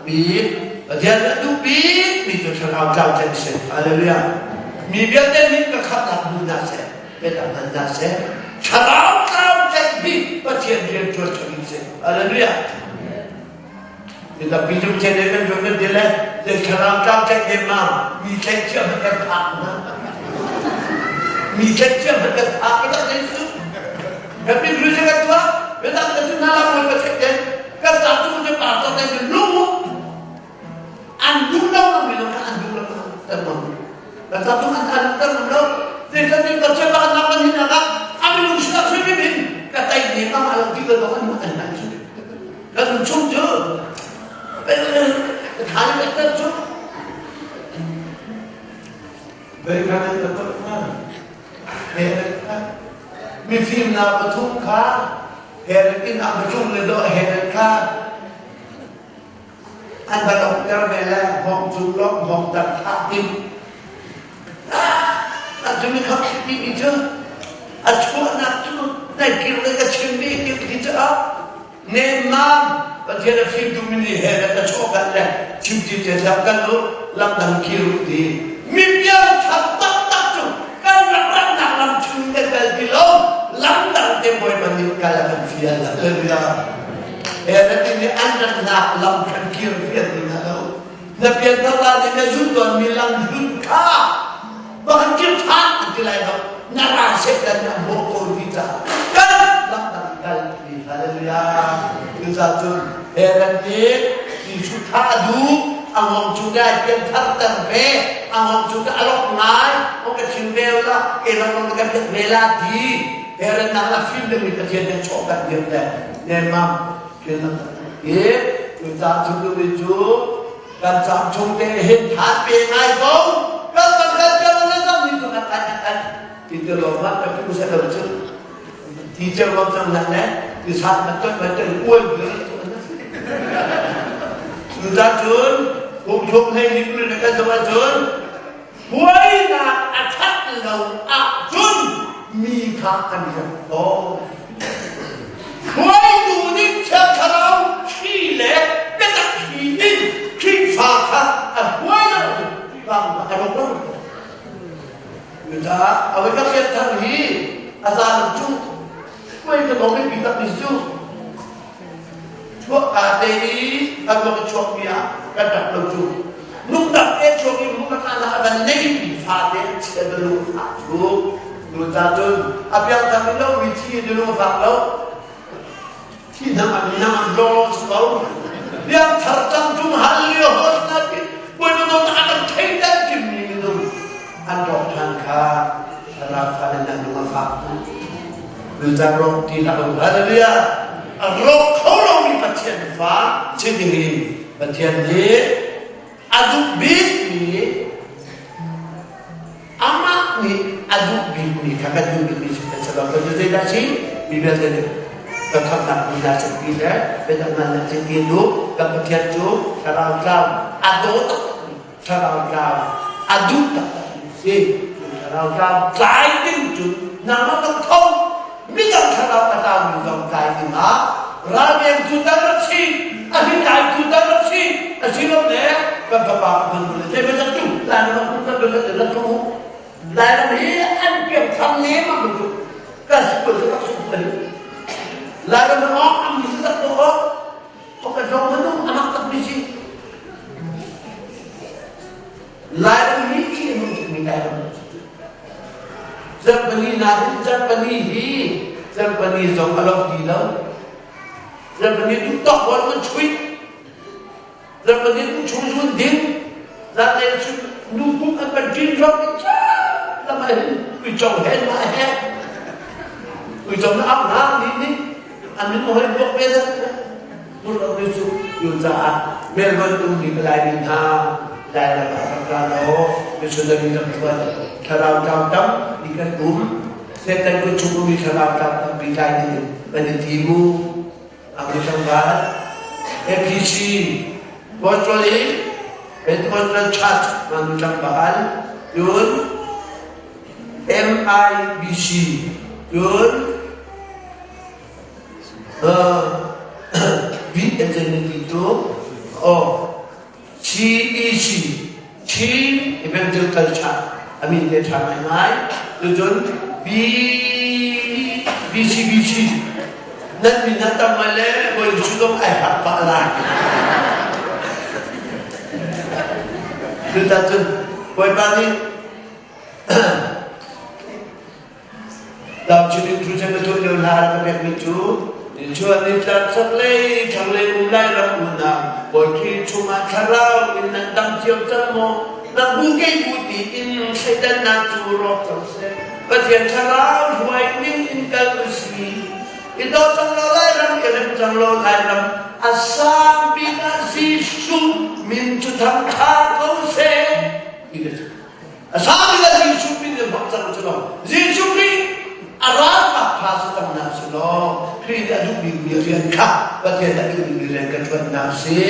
bik Pathian a duh bik mi cu thlarau tlau can si hallelujah mi vialte nih ka khamhnak hmu hna seh biatak hman hna seh thlarau tlau tlaih hi Pathian rian ṭuan ṭhang in si hallelujah mi tampi cu Pathian rian kan ṭuan kan ti le zei thlarau tlau tlaih nem ma mi tlaih cia hmanh kan phak na mi tlaih cia hmanh kan phak ka tak cu kan min ru kan tuah biatak kan cu na la bawi ka check den kan ta cu ne pa ta den lung an duh lo mi lo an duh lo kan mon kan ta tu an an kan mon lo te kan ni ka cheba kan kan hin aga ami lung sila sui min ka tai ni ma ma lo ti ka do an an an chu kan chung chu than ka ta chu Bei kan in ka na he mi fim na pathum kha he in a pathum le do he kha An va donghter ve le hngawng cung lawng hngawng dang thlah ding. Ah, cu mi khap timi cu a chuahnak cu nai kir le ka chimmi kir ti cu ah nemmam Pathian a fimtu mi nih he le ka chuah kan le chim ti te lam kan lu lam dang kir ti mi piang that taktak cu kan rak ratnak lam chung kan kal ti lo lam dang te Bawipa nih kal a kan fial hallelujah Herod nih an ratnak lam khan kir fial ti hna lo. Na pianthar la nih na zun tawnmi lam hlun kha va kan kir ṭhan an ti lai lo. Na ra sehtan nih an bawh ko ti caah kan lam dang kal ti hallelujah. Cucaah cun Herod nih Jesuh kha a duh a ngong cu dai pianthar ter ve a ngong cu a lok ngai o ka chim ve la ke ram ka piak ve la ti Herod nang la fim deuh mi Pathian nih chawh kan dir le nemmam i cu ca chung duhmi cu kan cam chung te hin than pe ngai ko kan kan kan kan le kan ni tu kan kan kan ti te lo ma ka pu sa lo chu ti cheu lo chang na le ti sa man ton man ton uai bi cu ca cun hung chung hlei ni le kan zo cun buainak a that lo ahcun mi kha an rak tawn. Hruaitu nih Thiang Thlarau thli le biatak thli in Khrihfa kha a hruai lo bang a rawk lo. Cucaah a voi ka pianthar hi a zan cu hruai ka dawm i pi tak ni cu Chuahka te i kan ruak i chuakmi ah kan ṭap lo cu. Nungdang te chuak i hmun a a van neimi fate an chia na lung fah cu. Cucaah cun a piangthar i lomi thi na lung a fak lo. Thi hnang an hnang an law si ko. Piangthar cang ṭung hal lio hos na ti Bawipa dawtnak a kan theidan timmi minung an rawk ṭhan kha thlarau fale na lung a fak tuk. Cucaah rawk ti hlah u. Hallelujah! A rawk kho lomi Pathian fa si dingin Pathian nih a duh bikmi amah nih a duh bikmi kha kan duh bikmi si kan si lo. Kan zeidah si? Mi vialte nih kan khamhnak mi hna sin ti le biatak nan sin ti duh kan Pathian cu thlarau tlau a daw taktakmi thlarau tlau a duh taktakmi si thlarau tlau tlai ding cu nangmah dong tho midang thlarau a tlaumi dong tlai ding ah ralveng tu dang rak si a hritlai tu dang rak si a si lo le kan fapa kan le zei bantuk cu lai na rak kan rak rak Lairam hi an piangthar lengmang bantuk kan sikul cu tak sung pali. Lairam hi awk am mi tak to awk pakhat zong manung amak tak mi si. Lairam hi khi a nung tukmi Lairam. Germany nain Germany hi Germany zong a lo ti lo. Germany duh tawk bol an chuih. Germany duh chung zun ding. Zaten cu nu pum an kan ṭin rom in lam ah hin uico he mah he uico na au hna ni nih an min hoi buak ve dah mun lo mi cu yu caah Melbourne um mi palai mi hna Lairam ah rak ra law missionary ram ṭuan thlarau tlau tam mi kan um Satan kut chung ummi thlarau tlau tampi tlai ding in kan i ti mu Angli tlangval APC Australia Pentecostal Church Manu tlangval cun MIBC cun VNZNT cu oh CEC Chin Evangelical Church a min te ṭha ngaingai cucun B BCBC nan min a tam ngai le Bawi Jesuh zong ai harh pah lai cuta cun Bawipa nih Dam chin in thu na tuah lio hla ka pekmi cu nichuah nitlak chaklei thlanglei um lai ram unau Bawi Khrih chungah thlarau in nan dam cio cang maw nang bu kei bu ti in thleidannak cu rawk cang seh Pathian thlarau hruai ning in kal u si i daw cang lo lai ram i rem cang lo lai ram a sang bik ah Jesuh min cu thang tha ko seh ti ka A sami le Jesuh Khrih nih bak cang cu law Jesuh Khrih a ralkap tha si cang hna si law Khrih nih a duh bikmi rian kha Pathian a duh bikmi rian kan ṭuannak si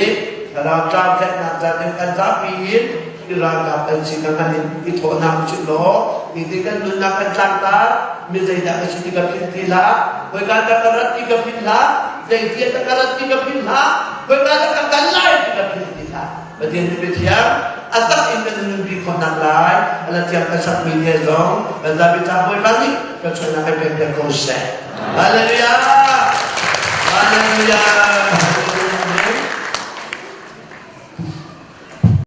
thlarau tlau tlaihnak caan in kan zapi in i ralkap kan si kan ngan in i thawhnak usih law nitin kan nunnak kan tlangtar mi zeidah ka si ti ka philh ti hlah khoika dah ka rat ti ka philh hlah zeitia dah ka rat ti ka philh hlah khoika dah ka kal lai ti ka philh ti hlah Pathian nih biathiang a tak in kan nunpi khawhnak lai a la thiang kan sakmi ne zong kan zapi ca Bawipa nih kan chuahnak kan pek piak ko seh. Hallelujah! Hallelujah!